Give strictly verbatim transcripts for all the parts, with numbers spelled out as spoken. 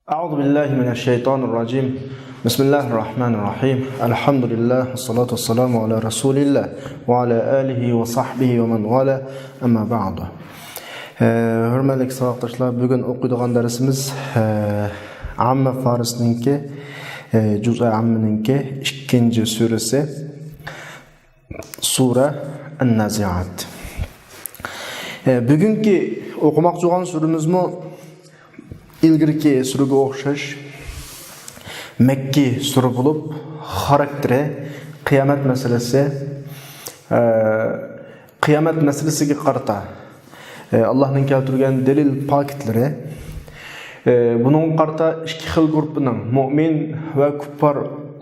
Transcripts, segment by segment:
أعوذ بالله من الشيطان الرجيم. بسم الله الرحمن الرحيم. الحمد لله والصلاة والسلام على رسول الله وعلى آله وصحبه ومن والاه. أما بعد. ئە، ھۆرمەتلىك ساۋاقداشلار، بۈگۈن ئوقۇيدىغان دەرسىمىز، ئە، ئاممە فارىسنىڭكى، ئە، جۇزئى ئاممىنىڭكى ئىككىنچى سۈرىسى، سۈرە ئەن-نازىئات. ئە، بۈگۈنكى ئوقۇماقچى بولغان سۈرىمىزمۇ ئىلگىرىكى سۈرىگە ئوخشاش مەككى سۈرە بولۇپ، خاراكتېرى، قىيامەت مەسىلىسى، ئە، قىيامەت مەسىلىسىگە قارىتا، ئە، ئاللاھنىڭ كەلتۈرگەن دەلىل پاكىتلىرى، ئە، بۇنىڭغا قارىتا ئىككى خىل گۇرۇپپىنىڭ، مۆمىن ۋە كۇپپار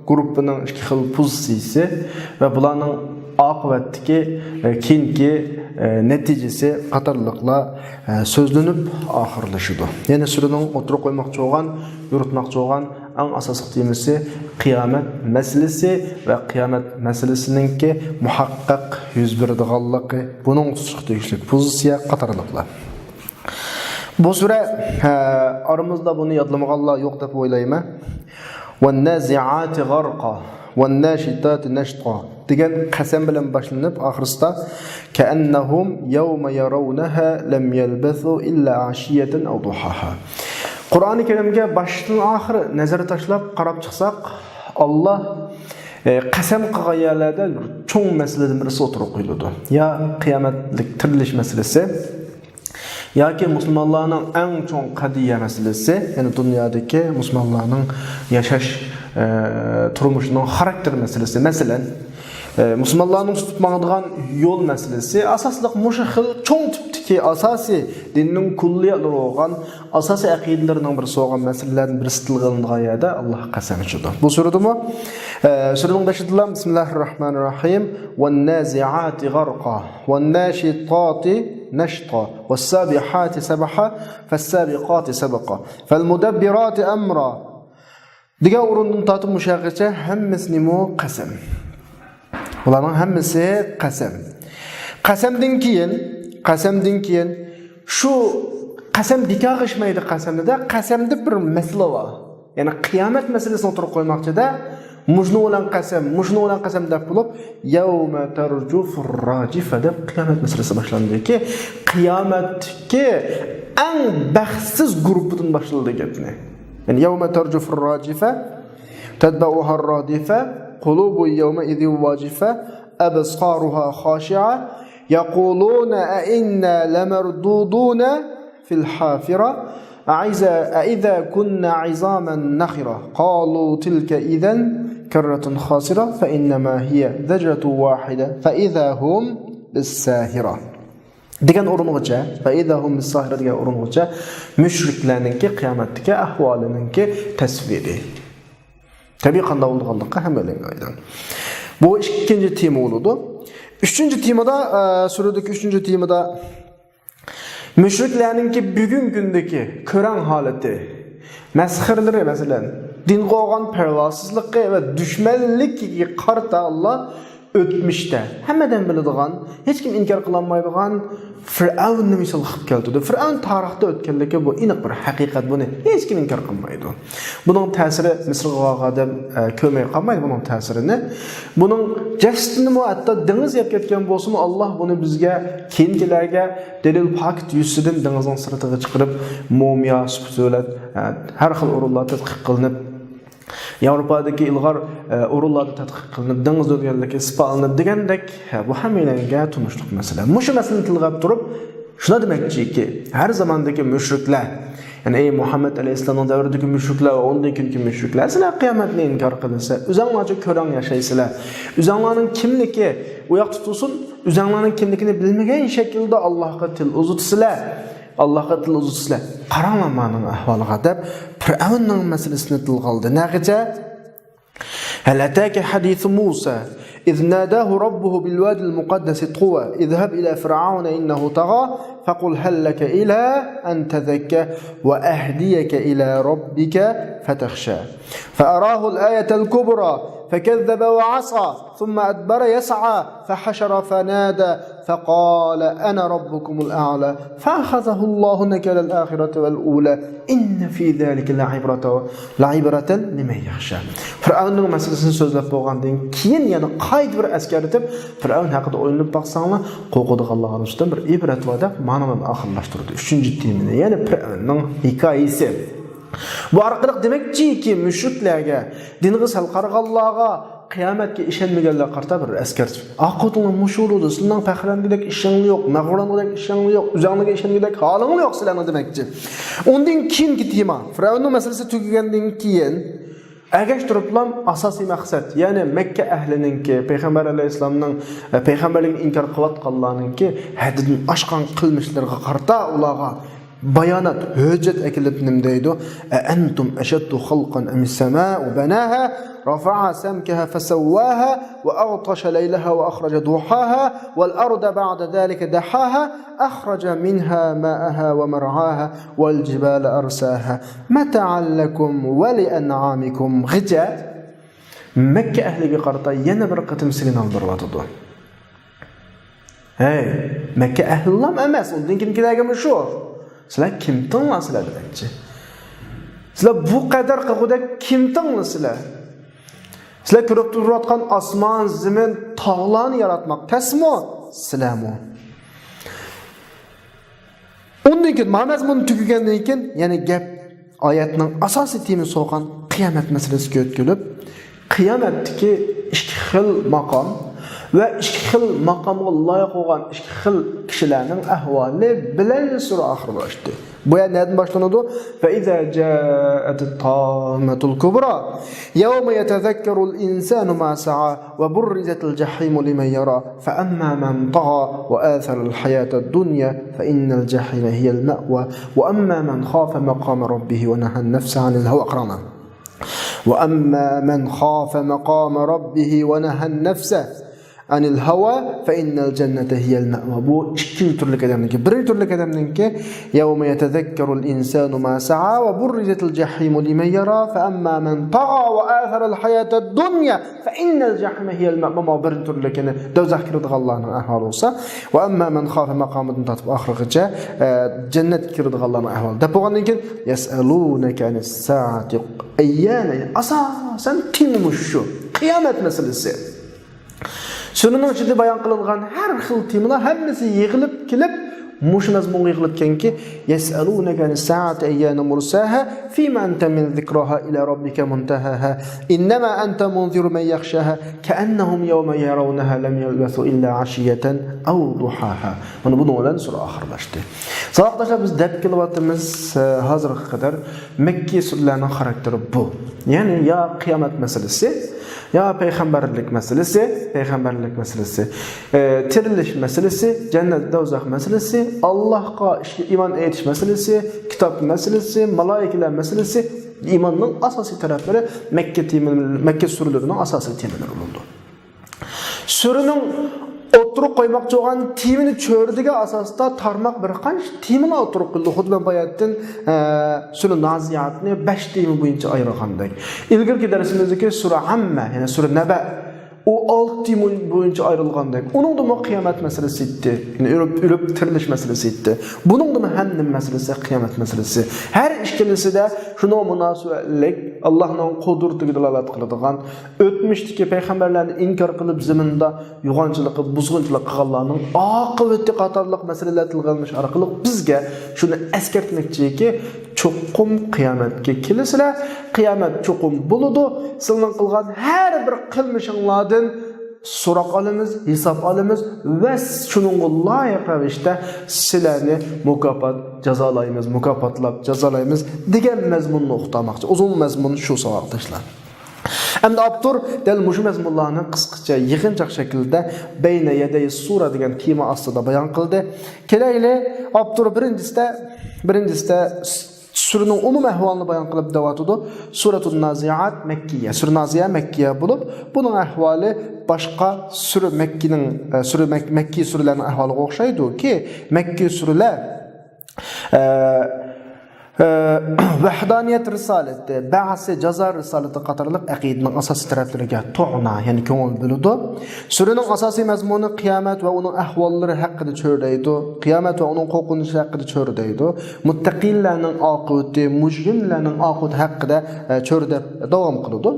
گۇرۇپپىنىڭ ئىككى خىل پوزىتسىيىسى ۋە بۇلارنىڭ ئاقىۋەتتىكى، ئە، كېيىنكى، ئە، نەتىجىسى قاتارلىقلار، ئە، سۆزلىنىپ ئاخىرلىشىدۇ. يەنى سۈرىنىڭ ئوتتۇرىغا قويماقچى بولغان، يورۇتماقچى بولغان ئەڭ ئاساسلىق تېمىسى قىيامەت مەسىلىسى ۋە قىيامەت مەسىلىسىنىڭكى مۇھەققەق يۈز بېرىدىغانلىقى، بۇنىڭغا تۇتۇشقا تېگىشلىك پوزىتسىيە قاتارلىقلار. بۇ سۈرە، ھە، ئارىمىزدا بۇنى يادلىمىغانلار يوق دەپ ئويلايمەن. «ۋەننازىئاتى غەرقا، ۋەنناشىتاتى نەشتا» دېگەن قەسەم بىلەن باشلىنىپ، ئاخىرسىدا «كەئەننەھۇم يەۋمە يەرەۋنەھا لەم يەلبەسۇ ئىللا ئەشىييەتەن ئەۋ دۇھاھا». قۇرئانى كەرىمگە باشتىن ئاخىر نەزەر تاشلاپ قاراپ چىقساق، ئاللا، ئە، قەسەم قىلغان يەرلەردە چوڭ مەسىلىدىن بىرسى ئوتتۇرىغا قويۇلىدۇ. يا قىيامەتلىك تىرىلىش مەسىلىسى، ياكى مۇسۇلمانلارنىڭ ئەڭ چوڭ قەدىيە مەسىلىسى، يەنى دۇنيادىكى مۇسۇلمانلارنىڭ ياشاش، ئە، تۇرمۇشىنىڭ خاراكتېر مەسىلىسى. مەسىلەن، ئە، مۇسۇلمانلارنىڭ تۇتۇپ ماڭىدىغان يول مەسىلىسى، ئاساسلىق مۇشۇ خىل چوڭ تىپتىكى ئاساسىي دىننىڭ كۇللىيەتلىرى بولغان، ئاساسىي ئەقىدىلىرىنىڭ بىرسى بولغان مەسىلىلەردىن بىرسى تىلغا ئېلىنغان يەردە ئاللا قەسەم ئىچىدۇ. بۇ سۈرىدىمۇ، ئە، سۈرىنىڭ بېشىدىلا، بىسمىللاھىررەھمانىررەھىم، ۋەننازىئاتى غەرقا، ۋەنناشىتاتى نەشتا، ۋەسسابىھاتى سەبھا، فەسسابىقاتى سەبقا، فەلمۇدەببىراتى ئەمرا دېگەن ئورۇندىن تارتىپ مۇشۇ يەرگىچە ھەممىسىنىمۇ قەسەم. بۇلارنىڭ ھەممىسى قەسەم. قەسەمدىن كېيىن، قەسەمدىن كېيىن شۇ قەسەم بىكارغا ئىشمايدۇ قەسەمدە، قەسەمدە بىر مەسىلە بار. يەنى قىيامەت مەسىلىسىنى ئوتتۇرىغا قويماقچىدا، مۇشۇنىڭ بىلەن قەسەم، مۇشۇنىڭ بىلەن قەسەم دەپ بولۇپ، يەۋمە تەرجۇفۇر راجىفە دەپ قىيامەت مەسىلىسى باشلاندىكى، قىيامەتتىكى ئەڭ بەختسىز گۇرۇپپىدىن باشلىدى گەپنى. يەنى يەۋمە تەرجۇفۇر راجىفە، تەتبەئۇھەر رادىفە، قۇلۇبۇ يەۋمەئىزىن ۋاجىفە، ئەبسارۇھا خاشىئە، يەقۇلۇنە ئەئىننا لەمەردۇدۇنە فىل ھافىرە، ئەئىزا، ئەئىزا كۇننا ئىزامەن نەخرە، قالۇ تىلكە ئىزەن كەررەتۇن خاسىرە، فەئىننەما ھىيە زەجرەتۇن ۋاھىدە، فەئىزا ھۇم بىسساھىرە. دېگەن ئورۇنغىچە، فەئىزا ھۇم بىسساھىرە دېگەن ئورۇنغىچە مۇشرىكلارنىڭكى قىيامەتتىكى ئەھۋالىنىڭكى تەسۋىرى. تەبىئىي قانداق بولىدىغانلىقى ھەممەيلەنگە ئايدىڭ. بۇ ئىككىنچى تېما بولىدۇ. ئۈچىنچى تېمىدا، ئە، سۈرىدىكى ئۈچىنچى تېمىدا مۇشرىكلارنىڭكى بۈگۈنكى كۈندىكى كۆرەڭ ھالىتى، مەسخىرىلىرى، مەسىلەن، دىنغا بولغان پەرۋاسىزلىقى ۋە دۈشمەنلىكىگە قارىتا ئاللا ئۆتمۈشتە ھەممىدىن بىلىدىغان، ھېچكىم ئىنكار قىلالمايدىغان فىرئەۋننى مىسال قىلىپ كەلتۈردى. فىرئەۋن تارىختا ئۆتكەنلىكى بۇ ئېنىق بىر ھەقىقەت، بۇنى ھېچكىم ئىنكار قىلمايدۇ. بۇنىڭ تەسىرى مىسىرغا بارغان ئادەم، ئە، كۆرمەي قالمايدۇ بۇنىڭ تەسىرىنى. بۇنىڭ جەسىتىنىمۇ ھەتتا دېڭىز يەپ كەتكەن بولسىمۇ، ئاللا بۇنى بىزگە كېيىنكىلەرگە دەلىل پاكىت يۈزىسىدىن دېڭىزنىڭ سىرتىغا چىقىرىپ، مۇمىيا سۈپىتى بىلەن، ئە، ھەر خىل ئورۇنلاردا تەتقىق قىلىنىپ، ياۋروپادىكى ئىلغار، ئە، ئورۇنلاردا تەتقىق قىلىنىپ، دېڭىزدا ئۆلگەنلىكى ئىسپاتلىنىپ دېگەندەك، ھە، بۇ ھەممەيلەنگە تونۇشلۇق مەسىلە. مۇشۇ مەسىلىنى تىلغا ئېلىپ تۇرۇپ، شۇنداق دېمەكچىكى، ھەر زاماندىكى مۇشرىكلار، يەنى، ئەي مۇھەممەد ئەلەيھىسسالامنىڭ دەۋرىدىكى مۇشرىكلار ۋە ئۇنىڭدىن كېيىنكى مۇشرىكلار، سىلەر قىيامەتنى ئىنكار قىلىسىلەر، ئۆزۈڭلارچە كۆرەڭ ياشايسىلەر، ئۆزۈڭلارنىڭ كىملىكى ئۇ ياقتا تۇرسۇن، ئۆزۈڭلارنىڭ كىملىكىنى بىلمىگەن شەكىلدە ئاللاھقا تىل ئۇزىتىسىلەر، ئاللاھقا تىل ئۇزىتىسىلەر، قاراڭلار مانىڭ ئەھۋالىغا دەپ پىرئەۋننىڭ مەسىلىسىنى تىلغا ئالدى. نەغىچە؟ هل أتاك حديث موسى إذ ناداه ربه بالواد المقدس طوى اذهب إلى فرعون إنه طغى فقل هل لك إلى أن تزكى وأهديك إلى ربك فتخشى فأراه الآية الكبرى فكذب وعصى ثم أدبر يسعى فحشر فنادى فقال أنا ربكم الأعلى فأخذه الله نكال الآخرة والأولى إن في ذلك لعبرة لعبرة لمن يخشى. پىرئەۋننىڭ مەسىلىسىنى سۆزلەپ بولغاندىن كېيىن يەنە قايتا بىر ئەسكەرتىپ، پىرئەۋن ھەققىدە ئويلىنىپ باقساڭلار، قورقىدىغانلارغا نىسبەتەن بىر ئىبرەت بار دەپ مانا بىلەن ئاخىرلاشتۇرىدۇ ئۈچىنچى تېمىنى، يەنى پىرئەۋننىڭ ھېكايىسى. بۇ ئارقىلىق دېمەكچىكى، مۇشرىكلارغا، دىنغا سەل قارىغانلارغا، قىيامەتكە ئىشەنمىگەنلەرگە قارىتا بىر ئەسكەرتىش. ئاقىۋىتىڭلار مۇشۇ بولىدۇ، سىلەرنىڭ پەخىرلەنگۈدەك ئىشىڭلار يوق، مەغرۇرلانغۇدەك ئىشىڭلار يوق، ئۆزۈڭلارغا ئىشەنگۈدەك ھالىڭلار يوق سىلەرنىڭ دېمەكچى. ئۇندىن كېيىنكى تېما، پىرئەۋننىڭ مەسىلىسى تۈگىگەندىن كېيىن، ئەگەشتۈرۈپلا ئاساسىي مەقسەت، يەنى مەككە ئەھلىنىڭكى، پەيغەمبەر ئەلەيھىسسالامنىڭ، ئە، پەيغەمبەرلىكىنى ئىنكار قىلىۋاتقانلارنىڭكى ھەددىدىن ئاشقان قىلمىشلىرىغا قارىتا ئۇلارغا بايانات، ھۆججەت ئەكېلىپ نېمە دەيدۇ؟ أأنتم أشد خلقا أم السماء بناها رفع سمكها فسواها وأغطش ليلها وأخرج ضحاها والأرض بعد ذلك دحاها أخرج منها ماءها ومرعاها والجبال أرساها متاعا لكم ولأنعامكم غىچە مەككە ئەھلىگە قارىتا يەنە بىر قېتىم سىگنال بېرىۋاتىدۇ. ھەي، مەككە ئەھلىلام ئەمەس، ئۇندىن كېيىنكىلەرگىمۇ شۇ. سىلەر كىمتىڭلار سىلەر دېمەكچى. سىلەر بۇ قەدەر قىلغۇدەك كىمتىڭلار سىلەر؟ سىلەر كۆرۈپ تۇرۇۋاتقان ئاسمان، زېمىن، تاغلارنى ياراتماق تەسمۇ؟ سىلەرمۇ؟ ئۇندىن كېيىن، ما مەزمۇن تۈگىگەندىن كېيىن، يەنە گەپ ئايەتنىڭ ئاساسىي تېمىسى بولغان قىيامەت مەسىلىسىگە يۆتكىلىپ، قىيامەتتىكى ئىككى خىل ماقام ۋە ئىككى خىل ماقامغا لايىق بولغان ئىككى خىل كىشىلەرنىڭ ئەھۋالى بىلەن سۈرە ئاخىرلاشتى. بۇ يەر نەدىن باشلىنىدۇ؟ فإذا جاءت الطامة الكبرى يوم يتذكر الإنسان ما سعى وبرزت الجحيم لمن يرى فأما من طغى وآثر الحياة الدنيا فإن الجحيم هي المأوى وأما من خاف مقام ربه ونهى النفس عن الهوى. قاراڭلار. وأما من خاف مقام ربه ونهى النفس عن الهوى فإن الجنة هي المأوى. بۇ ئىككىنچى تۈرلۈك ئادەمنىڭكى. بىرىنچى تۈرلۈك ئادەمنىڭكى يوم يتذكر الإنسان ما سعى وبرزت الجحيم لمن يرى فأما من طغى وآثر الحياة الدنيا فإن الجحيم هي المأوى. مانا بىرىنچى تۈرلۈكىنى دوزاخقا كىرىدىغانلارنىڭ ئەھۋالى بولسا، وأما من خاف مقام ربهىدىن تارتىپ ئاخىرغىچە، ئە، جەننەتكە كىرىدىغانلارنىڭ ئەھۋالى دەپ بولغاندىن كېيىن يسألونك عن الساعة أيان، ئاساسەن تېما مۇشۇ، قىيامەت مەسىلىسى. سۈرىنىڭ ئىچىدە بايان قىلىنغان ھەر خىل تېمىلار ھەممىسى يىغىلىپ كېلىپ، مۇشۇ مەزمۇنغا يىغىلىپ كەنكى، يسألونك عن الساعة أيان مرساها فيما أنت من ذكراها إلى ربك منتهاها إنما أنت منذر من يخشاها كأنهم يوم يرونها لم يلبثوا إلا عشية أو ضحاها. مانا بۇنىڭ بىلەن سۈرە ئاخىرلاشتى. ساۋاقداشلار، بىز دەپ كېلىۋاتىمىز، ئە، ھازىرغا قەدەر مەككىي سۈرىلەرنىڭ خاراكتېرى بۇ. يەنى يا قىيامەت مەسىلىسى، يا پەيغەمبەرلىك مەسىلىسى، پەيغەمبەرلىك مەسىلىسى، ئە، تىرىلىش مەسىلىسى، جەننەت، دوزاخ مەسىلىسى، ئاللاھقا ئىش-، ئىمان ئېيتىش مەسىلىسى، كىتاب مەسىلىسى، مالايىكىلەر مەسىلىسى، ئىماننىڭ ئاساسىي تەرەپلىرى مەككە تېمىل-، مەككە سۈرىلىرىنىڭ ئاساسىي تېمىلىرى بولىدۇ. سۈرىنىڭ ئوتتۇرىغا قويماقچى بولغان تېمىنى چۆرىدىگەن ئاساستا تارماق بىر قانچە تېمىلار ئوتتۇرىغا قويۇلدى. خۇددى مەن باياتىن، ئە، سۈرە نازىئاتنى بەش تېما بويىچە ئايرىغاندەك. ئىلگىرىكى دەرسىمىزدىكى سۈرە ئەممە، يەنى سۈرە نەبە، ئۇ ئالتە تېما بويىچە ئايرىلغاندەك. ئۇنىڭدىمۇ قىيامەت مەسىلىسى ئىدى. يەنى ئۆلۈپ، ئۆلۈپ تىرىلىش مەسىلىسى ئىدى. بۇنىڭدىمۇ ھەم نېمە مەسىلىسى؟ قىيامەت مەسىلىسى. ھەر ئىككىلىسىدە شۇنىڭغا مۇناسىۋەتلىك، ئاللاھنىڭ قۇدرىتىگە دالالەت قىلىدىغان، ئۆتمۈشتىكى پەيغەمبەرلەرنى ئىنكار قىلىپ، زېمىندا يوغانچىلىق قىلىپ، بۇزغۇنچىلىق قىلغانلارنىڭ ئاقىۋىتى قاتارلىق مەسىلىلەر تىلغا ئېلىنىش ئارقىلىق بىزگە شۇنى ئەسكەرتمەكچىكى، چوقۇم قىيامەتكە كېلىسىلەر، قىيامەت چوقۇم بولىدۇ، سىلەرنىڭ قىلغان ھەر بىر قىلمىشىڭلاردىن سوراق ئالىمىز، ھېساب ئالىمىز ۋە شۇنىڭغا لايىق رەۋىشتە سىلەرنى مۇكاپات جازالايمىز، مۇكاپاتلاپ جازالايمىز دېگەن مەزمۇننى ئۇقتۇرماقچى. ئۇزۇن مەزمۇن شۇ، ساۋاقداشلار. ئەمدى ئاپتور دەل مۇشۇ مەزمۇنلارنى قىسقىچە يىغىنچاق شەكىلدە بەينە يەدەي سۇرە دېگەن تېما ئاستىدا بايان قىلدى. كېلەيلى، ئاپتور بىرىنچىسىدە، بىرىنچىسىدە سۈرىنىڭ ئومۇمىي ئەھۋالىنى بايان قىلىپ دەۋاتىدۇ. سۈرەتۇن نازىئات مەككىيە. سۈرە نازىئە مەككىيە بولۇپ، بۇنىڭ ئەھۋالى باشقا سۈرە مەككىنىڭ، ئە، سۈرە مەك-، مەككىي سۈرىلەرنىڭ ئەھۋالىغا ئوخشايدۇكى، مەككىي سۈرىلەر، ئە، ئە، ۋەھدانىيەت رىسالىتى، بەئسى، جازا رىسالىتى قاتارلىق ئەقىدىنىڭ ئاساسىي تەرەپلىرىگە تۇئنا، يەنى كۆڭۈل بۆلىدۇ. سۈرىنىڭ ئاساسىي مەزمۇنى قىيامەت ۋە ئۇنىڭ ئەھۋاللىرى ھەققىدە چۆرىدەيدۇ. قىيامەت ۋە ئۇنىڭ قورقۇنچى ھەققىدە چۆرىدەيدۇ. مۇتتەقىنلەرنىڭ ئاقىۋىتى، مۇجرىملارنىڭ ئاقىۋىتى ھەققىدە، ئە، چۆرىدەپ داۋام قىلىدۇ.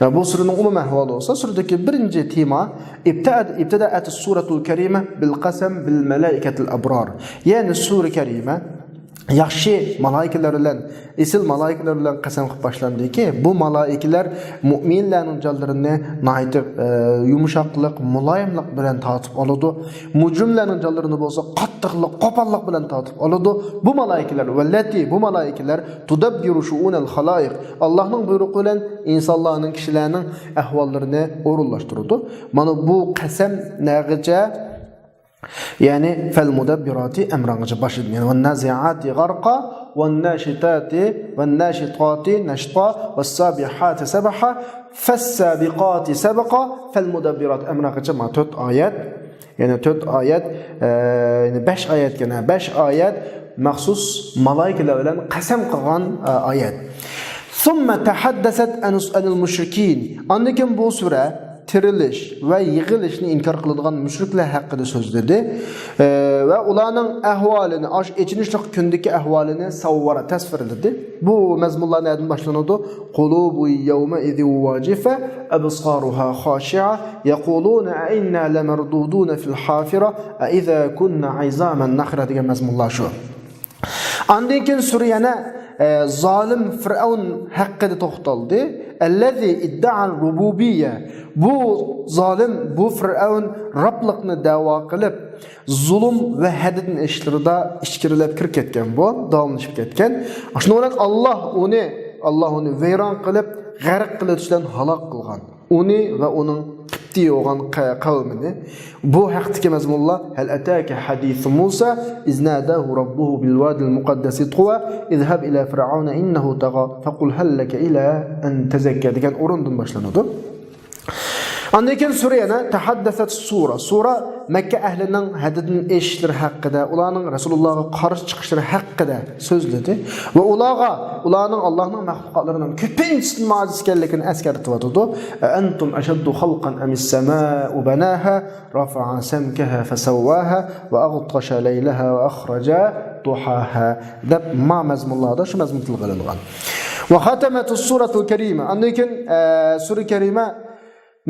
ئە، بۇ سۈرىنىڭ ئومۇمىي ئەھۋالى بولسا، سۈرىدىكى بىرىنچى تېما، ابتدأ-، ابتدأت السورة الكريمة بالقسم بالملائكة الأبرار. يەنى سۈرە كەرىمە ياخشى مالائىكىلەر بىلەن، ئېسىل مالائىكىلەر بىلەن قەسەم قىلىپ باشلاندىكى، بۇ مالائىكىلەر مۇئمىنلەرنىڭ جانلىرىنى ناھايىتى، ئە، يۇمشاقلىق، مۇلايىملىق بىلەن تارتىپ ئالىدۇ. مۇجرىملارنىڭ جانلىرىنى بولسا قاتتىقلىق، قوپاللىق بىلەن تارتىپ ئالىدۇ. بۇ مالائىكىلەر، ۋەللەتى، بۇ مالائىكىلەر تۇدەببىرۇ شۇئۇنەل خالايىق، ئاللاھنىڭ بۇيرۇقى بىلەن ئىنسانلارنىڭ، كىشىلەرنىڭ ئەھۋاللىرىنى ئورۇنلاشتۇرىدۇ. مانا بۇ قەسەم نەغىچە، يەنى فەلمۇدەببىراتى ئەمرانغىچە باشلىدىم. يەنى ۋەننازىئاتى غەرقا، ۋەنناشىتاتى، ۋەنناشىتاتى نەشتا، ۋەسسابىھاتى سەبھا، فەسسابىقاتى سەبقا، فەلمۇدەببىراتى ئەمرانغىچە مانا تۆت ئايەت. يەنى تۆت ئايەت، ئە، يەنى بەش ئايەتكەن، ھە، بەش ئايەت مەخسۇس مالائىكىلەر بىلەن قەسەم قىلغان، ئە، ئايەت. ثم تحدثت عن، عن المشركين. ئاندىن كېيىن بۇ سۈرە تىرىلىش ۋە يىغىلىشنى ئىنكار قىلىدىغان مۇشرىكلار ھەققىدە سۆزلىدى. ئە، ۋە ئۇلارنىڭ ئەھۋالىنى، ئاش ئېچىنىشلىق كۈندىكى ئەھۋالىنى سەۋۋارە، تەسۋىرلىدى. بۇ مەزمۇنلار نەدىن باشلىنىدۇ؟ قلوب يومئذ واجفة أبصارها خاشعة يقولون أئنا لمردودون في الحافرة أئذا كنا عظاما نخرة دېگەن مەزمۇنلار شۇ. ئاندىن كېيىن سۈرە يەنە، ئە، زالىم فىرئەۋن ھەققىدە توختالدى. الذي ادعى الربوبية. بۇ زالىم، بۇ فىرئەۋن رابلىقنى دەۋا قىلىپ، زۇلۇم ۋە ھەددىدىن ئېشىشلىرىدا ئىچكىرىلەپ كىرىپ كەتكەن بۇ، داۋاملىشىپ كەتكەن. شۇنىڭ بىلەن ئاللاھ ئۇنى، ئاللاھ ئۇنى ۋەيران قىلىپ، غەرق قىلىۋېتىش بىلەن ھالاك قىلغان. ئۇنى ۋە ئۇنىڭ قىپتى بولغان قە-، قەۋمىنى. بۇ ھەقتىكى مەزمۇنلار هل أتاك حديث موسى إذ ناداه ربه بالواد المقدس طوى اذهب إلى فرعون إنه طغى فقل هل لك إلى أن تزكى دېگەن ئورۇندىن باشلىنىدۇ. ئاندىن كېيىن سۈرە يەنە تەھەددەسەت سۇرە. سۇرە مەككە ئەھلىنىڭ ھەددىدىن ئېشىشلىرى ھەققىدە، ئۇلارنىڭ رەسۇلۇللاھقا قارشى چىقىشلىرى ھەققىدە سۆزلىدى ۋە ئۇلارغا، ئۇلارنىڭ ئاللاھنىڭ مەخلۇقاتلىرىنىڭ كۆپىنچىسىدىن ئاجىز ئىكەنلىكىنى ئەسكەرتىۋاتىدۇ. أأنتم أشد خلقا أم السماء بناها رفع سمكها فسواها وأغطش ليلها وأخرج ضحاها دەپ ما مەزمۇنلاردا شۇ مەزمۇن تىلغا ئېلىنغان. وختمت السورة الكريمة. ئاندىن كېيىن، ئە، سۈرە كەرىمە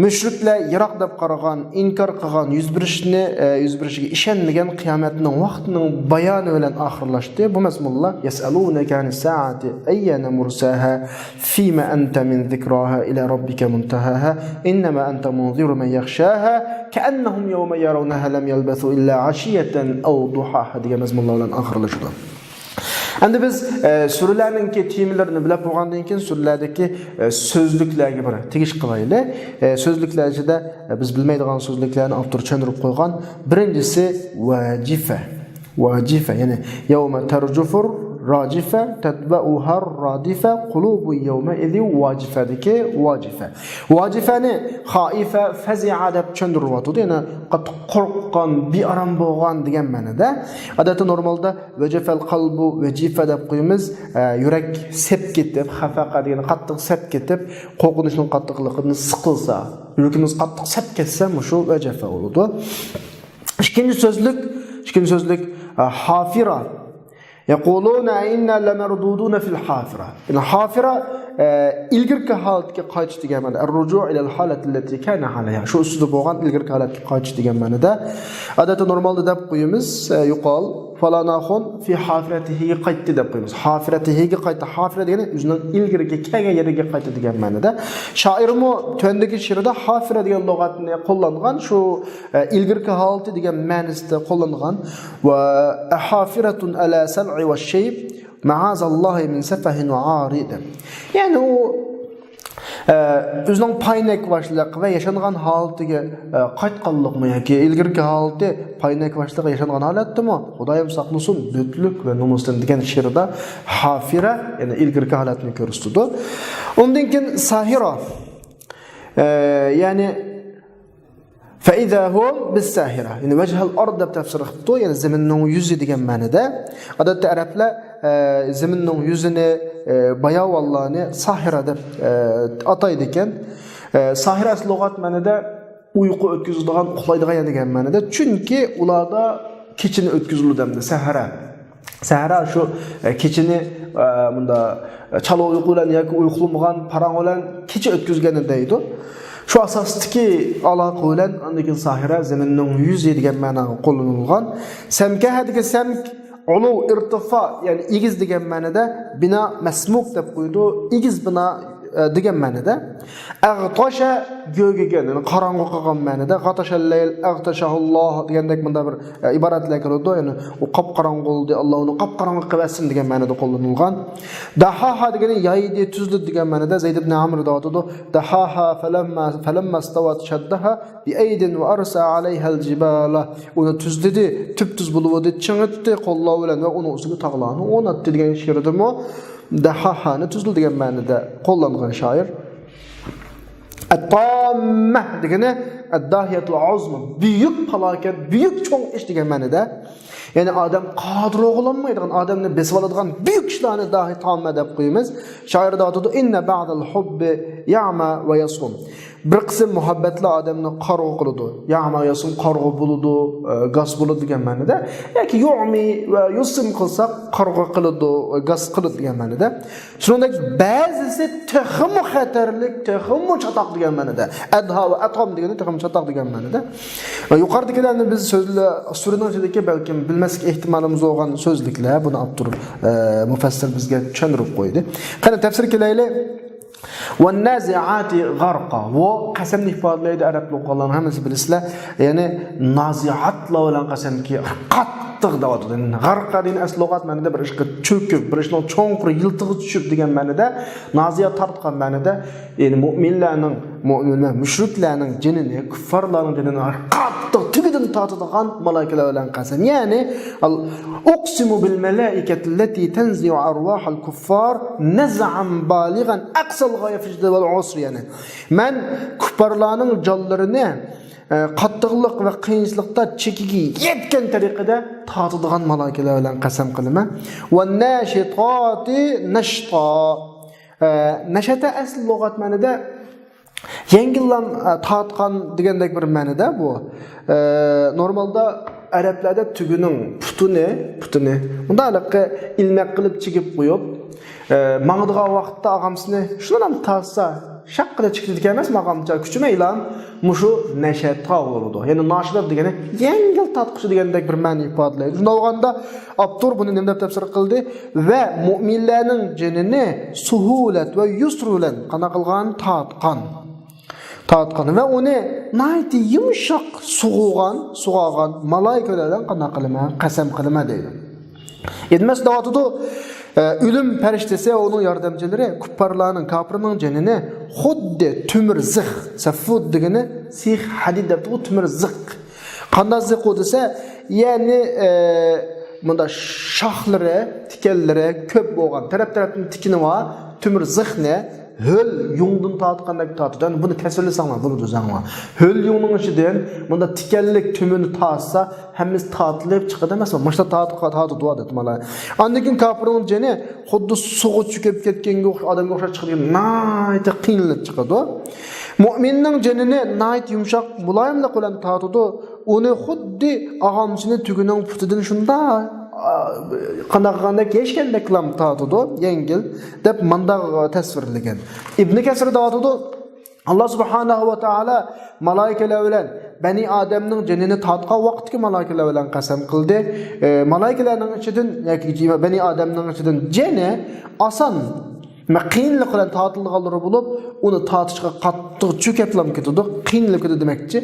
مۇشرىكلار يىراق دەپ قارىغان، ئىنكار قىلغان، يۈز بېرىشنى، ئە، يۈز بېرىشىگە ئىشەنمىگەن قىيامەتنىڭ ۋاقتىنىڭ بايانى بىلەن ئاخىرلاشتى. بۇ مەزمۇنلار يسألونك عن الساعة أيان مرساها فيم أنت من ذكراها إلى ربك منتهاها إنما أنت منذر من يخشاها كأنهم يوم يرونها لم يلبثوا إلا عشية أو ضحاها دېگەن مەزمۇنلار بىلەن ئاخىرلىشىدۇ. ئەمدى بىز، ئە، سۈرىلەرنىڭكى تېمىلىرىنى بىلىپ بولغاندىن كېيىن، سۈرىلەردىكى، ئە، سۆزلۈكلەرگە بىر تېگىش قىلايلى. ئە، سۆزلۈكلەر ئىچىدە، ئە، بىز بىلمەيدىغان سۆزلۈكلەرنى ئاپتور چۈشەندۈرۈپ قويغان. بىرىنچىسى ۋەجىفە. ۋەجىفە، يەنى يەۋمە تەرجۇفۇر راجىفە، تەتبەئۇھەر رادىفە، قۇلۇبۇ يەۋمەئىزىن ۋاجىفەدىكى ۋەجىفە. ۋەجىفەنى خائىفە، فەزىئە دەپ چۈشەندۈرۈۋاتىدۇ. يەنى قاتتىق قورققان، بىئارام بولغان دېگەن مەنىدە. ئادەتتە نورمالدا ۋەجەفەل قەلبۇ ۋەجىفە دەپ قويىمىز. ئە، يۈرەك سەپ كېتىپ، خەفەقە دېگەنى قاتتىق سەپ كېتىپ، قورقۇنچنىڭ قاتتىقلىقىدىن سىقىلسا، يۈرىكىمىز قاتتىق سەپ كەتسە، مۇشۇ ۋەجەفە بولىدۇ. ئىككىنچى سۆزلۈك، ئىككىنچى سۆزلۈك، ئە، ھافىرە. يقولون أئنا لمردودون في الحافرة. يەنى ھافىرە، ئە، ئىلگىرىكى ھالەتكە قايتىش دېگەن مەنىدە. الرجوع إلى الحالة التي كان عليها. شۇ ئۈستىدە بولغان ئىلگىرىكى ھالەتكە قايتىش دېگەن مەنىدە. ئادەتتە نورمالدا دەپ قويىمىز، ئە، يۇقال، فالان ئاخۇن في حافرته قايتتى دەپ قويىمىز. حافرته قايتتى. ھافىرە دېگەنى ئۆزىنىڭ ئىلگىرىكى كەلگەن يېرىگە قايتتى دېگەن مەنىدە. شائىرمۇ تۆۋەندىكى شېئىرىدا ھافىرە دېگەن لۇغەتنى قوللانغان، شۇ، ئە، ئىلگىرىكى ھالىتى دېگەن مەنىسىدە قوللانغان. ۋە حافرة على الصلع والشيب معاذ الله من سفه وعار دەپ. يەنى ئۇ، ئە، ئۆزىنىڭ پاينەك باشلىق ۋە ياشانغان ھالىتىگە، ئە، قايتقانلىقمۇ ياكى ئىلگىرىكى ھالىتى پاينەك باشلىق ياشانغان ھالەتتىمۇ؟ خۇدايىم ساقلىسۇن، لۈتلۈك ۋە نومۇستىن دېگەن شېئىردا ھافىرە، يەنى ئىلگىرىكى ھالەتنى كۆرسىتىدۇ. ئۇندىن كېيىن ساھىرە. ئە، يەنى فإذا هم بالساهرة. يەنى وجه الأرض دەپ تەپسىر قىپتۇ، يەنى زېمىننىڭ يۈزى دېگەن مەنىدە. ئادەتتە ئەرەبلەر، ئە، زېمىننىڭ يۈزىنى، ئە، باياۋانلارنى ساھىرە دەپ، ئە، ئاتايدىكەن. ئە، ساھىرە ئەسلى لۇغەت مەنىدە ئۇيقۇ ئۆتكۈزىدىغان، ئۇخلايدىغان يەر دېگەن مەنىدە. چۈنكى ئۇلاردا كېچىنى ئۆتكۈزىدۇ دەمدى، سەھەرە. سەھەرە شۇ، ئە، كېچىنى، ئە، مۇندا، ئە، چالا ئۇيقۇ بىلەن ياكى ئۇيقۇلىمىغان پاراڭ بىلەن كېچە ئۆتكۈزگەننى دەيدۇ. شۇ ئاساستىكى ئالاقە بىلەن ئاندىن كېيىن ساھىرە زېمىننىڭ يۈزى دېگەن مەناغا قوللىنىلغان. سەمكەھە دېگەن سەمك، ئۇلۇ، ئىرتىفا، يەنى ئېگىز دېگەن مەنىدە، بىنا مەسمۇك دەپ قويىدۇ، ئېگىز بىنا، ئە، دېگەن مەنىدە. ئەغتاشە، گۆگىگەن، يەنى قاراڭغۇ قىلغان مەنىدە. غاتاشەللەيل، ئەغتاشەھۇللاھ دېگەندەك مۇنداق بىر، ئە، ئىبارەتلەر كېلىدۇ. يەنى ئۇ قاپقاراڭغۇ بولدى، ئاللا ئۇنى قاپقاراڭغۇ قىلىۋەتسۇن دېگەن مەنىدە قوللىنىلغان. دەھاھا دېگىنى يايدى، تۈزلىدى دېگەن مەنىدە. زەيد ئىبن ئەمر دەۋاتىدۇ، دەھاھا فەلەمما، فەلەمما ئىستەۋەت شەددەھا بىئەيدىن ۋە ئەرسە ئەلەيھەل جىبالە. ئۇنى تۈزلىدى، تۈپتۈز بولۇۋىدى، چىڭىتتى قوللار بىلەن ۋە ئۇنىڭ ئۈستىگە تاغلارنى ئورناتتى دېگەن شېئىرىدىمۇ دەھاھانى تۈزلىدى دېگەن مەنىدە قوللانغان شائىر. ئەتتاممە دېگىنى ئەدداھىيەتۇل ئۇزما، بۈيۈك پالاكەت، بۈيۈك چوڭ ئىش دېگەن مەنىدە. يەنى ئادەم قادىر بولالمايدىغان، ئادەمنى بېسىۋالىدىغان بۈيۈك ئىشلارنى داھىي تاممە دەپ قويىمىز. شائىر دەۋاتىدۇ، ئىننە بەئدەل ھۇببى يەئمە ۋە يەسۇم. بىر قىسىم مۇھەببەتلەر ئادەمنى قارىغۇ قىلىدۇ. يەئمە ۋە يەسۇم، قارىغۇ بولىدۇ، ئە، گاس بولىدۇ دېگەن مەنىدە. ياكى يۇئمى ۋە يۇسىم قىلساق، قارىغۇ قىلىدۇ، گاس قىلىدۇ دېگەن مەنىدە. شۇنىڭدەك بەزىسى تېخىمۇ خەتەرلىك، تېخىمۇ چاتاق دېگەن مەنىدە. ئەدھا ۋە ئەتام دېگىنى تېخىمۇ چاتاق دېگەن مەنىدە. ۋە يۇقىرىدىكىلەرنى بىز سۆزلە-، سۈرىنىڭ ئىچىدىكى بەلكىم بىلمەسلىك ئېھتىمالىمىز بولغان سۆزلۈكلەر، بۇنى ئاپتور، ئە، مۇفەسسىر بىزگە چۈشەندۈرۈپ قويدى. قېنى، تەپسىر كېلەيلى. ۋەننازىئاتى غەرقا. ۋۇ قەسەمنى ئىپادىلەيدۇ، ئەرەب لۇغەتلەرنىڭ ھەممىسى بىلىسىلەر. يەنى نازىئاتلار بىلەن قەسەمكى، قاتتىق دەۋاتىدۇ. غەرقا دېگەن ئەسلى لۇغەت مەنىدە بىر ئىشقا چۆكۈپ، بىر ئىشنىڭ چوڭقۇر يىلتىزىغا چۈشۈپ دېگەن مەنىدە، نازىئات تارتقان مەنىدە، يەنى مۆمىنلەرنىڭ، مۆمىن ۋە مۇشرىكلەرنىڭ جېنىنى، كۇففارلارنىڭ جېنىنى قاتتىق تۈگىدىن تارتىدىغان مالايىكىلەر بىلەن قەسەم. يەنى، ئۇقسىمۇ بىل مەلائىكەتىللەتى تەنزىئۇ ئەرۋاھەل كۇففار نەزئەن بالىغەن ئەقسەل غايە فىشدە ۋەل ئۇسر، يەنى مەن كۇففارلارنىڭ جانلىرىنى، ئە، قاتتىقلىق ۋە قىيىنچىلىقتا چېكىگە يەتكەن تەرىقىدە تارتىدىغان مالايىكىلەر بىلەن قەسەم قىلىمەن. ۋەنناشىتاتى نەشتا. ئە، نەشەتە ئەسلى لۇغەت مەنىدە يەڭگىللام، ئە، تارتقان دېگەندەك بىر مەنىدە بۇ. ئە، نورمالدا ئەرەبلەردە تۆگىنىڭ پۇتىنى، پۇتىنى مۇنداق ھېلىقى ئىلمەك قىلىپ چىگىپ قويۇپ، ئە، ماڭىدىغان ۋاقىتتا ئاغامسىنى شۇنداق تارتسا، شاققىدە چىقىدىكەن ئەمەسمۇ، ئاغامچە كۈچىمەيلا مۇشۇ نەشەتقا ئۇرىدۇ. يەنى ناشىدات دېگىنى يەڭگىل تارتقۇچى دېگەندەك بىر مەنە ئىپادىلەيدۇ. شۇنداق بولغاندا ئاپتور بۇنى نېمە دەپ تەپسىر قىلدى؟ ۋە مۆمىنلەرنىڭ جېنىنى سۇھۇلەت ۋە يۇسر بىلەن قانداق قىلغان؟ تارتقان. تارتقان ۋە ئۇنى ناھايىتى يۇمشاق سۇغۇغان، سۇغارغان مالايىكىلەر بىلەن قانداق قىلىمەن؟ قەسەم قىلىمەن دەيدۇ. يەتمىش دەۋاتىدۇ، ئە، ئۆلۈم پەرىشتىسى ۋە ئۇنىڭ ياردەمچىلىرى كۇپپارلارنىڭ، كاپىرنىڭ جېنىنى خۇددى تۆمۈر زىخ، سەفۇد دېگىنى سىخ ھەدىد دەپتۇ، بۇ تۆمۈر زىخ. قانداق زىخ ئۇ دېسە، يەنى، ئە، مۇنداق شاخلىرى، تىكەنلىرى كۆپ بولغان، تەرەپ-تەرەپتىن تىكىنى بار تۆمۈر زىخنى ھۆل يۇڭدىن تارتقاندەك تارتىدۇ. يەنى بۇنى تەسۋىرلىسەڭلار بولىدۇ ئۆزۈڭلار. ھۆل يۇڭنىڭ ئىچىدىن مۇنداق تىكەنلىك تۆمۈرنى تارتسا، ھەممىسى تارتىلىپ چىقىدۇ ئەمەسمۇ؟ مۇشۇنداق تارتىپ، تارتىدۇ ئادەتتە مانا. ئاندىن كېيىن كاپىرنىڭ جېنى خۇددى سۇغا چۆكۈپ كەتكەنگە ئوخشاش، ئادەمگە ئوخشاش چىقىدىكەن، ناھايىتى قىينىلىپ چىقىدۇ. مۆمىننىڭ جېنىنى ناھايىتى يۇمشاق، مۇلايىملىق بىلەن تارتىدۇ. ئۇنى خۇددى ئاغامچىنى تۆگىنىڭ پۇتىدىن شۇنداق، ئا، قانداق قىلغاندەك، يەشكەندەكلا تارتىدۇ، يەڭگىل، دەپ مانداق تەسۋىرلىگەن. ئىبنى كەسىر دەۋاتىدۇ، ئاللا سۇبھانەھۇ ۋە تائالا مالايىكىلەر بىلەن بەنى ئادەمنىڭ جېنىنى تارتقان ۋاقىتتىكى مالايىكىلەر بىلەن قەسەم قىلدى. ئە، مالايىكىلەرنىڭ ئىچىدىن، ياكى بەنى ئادەمنىڭ ئىچىدىن جېنى ئاسان، قىيىنلىق بىلەن تارتىلىدىغانلىرى بولۇپ، ئۇنى تارتىشقا قاتتىق چۆكەپلام كېتىدۇ، قىينىلىپ كېتىدۇ دېمەكچى.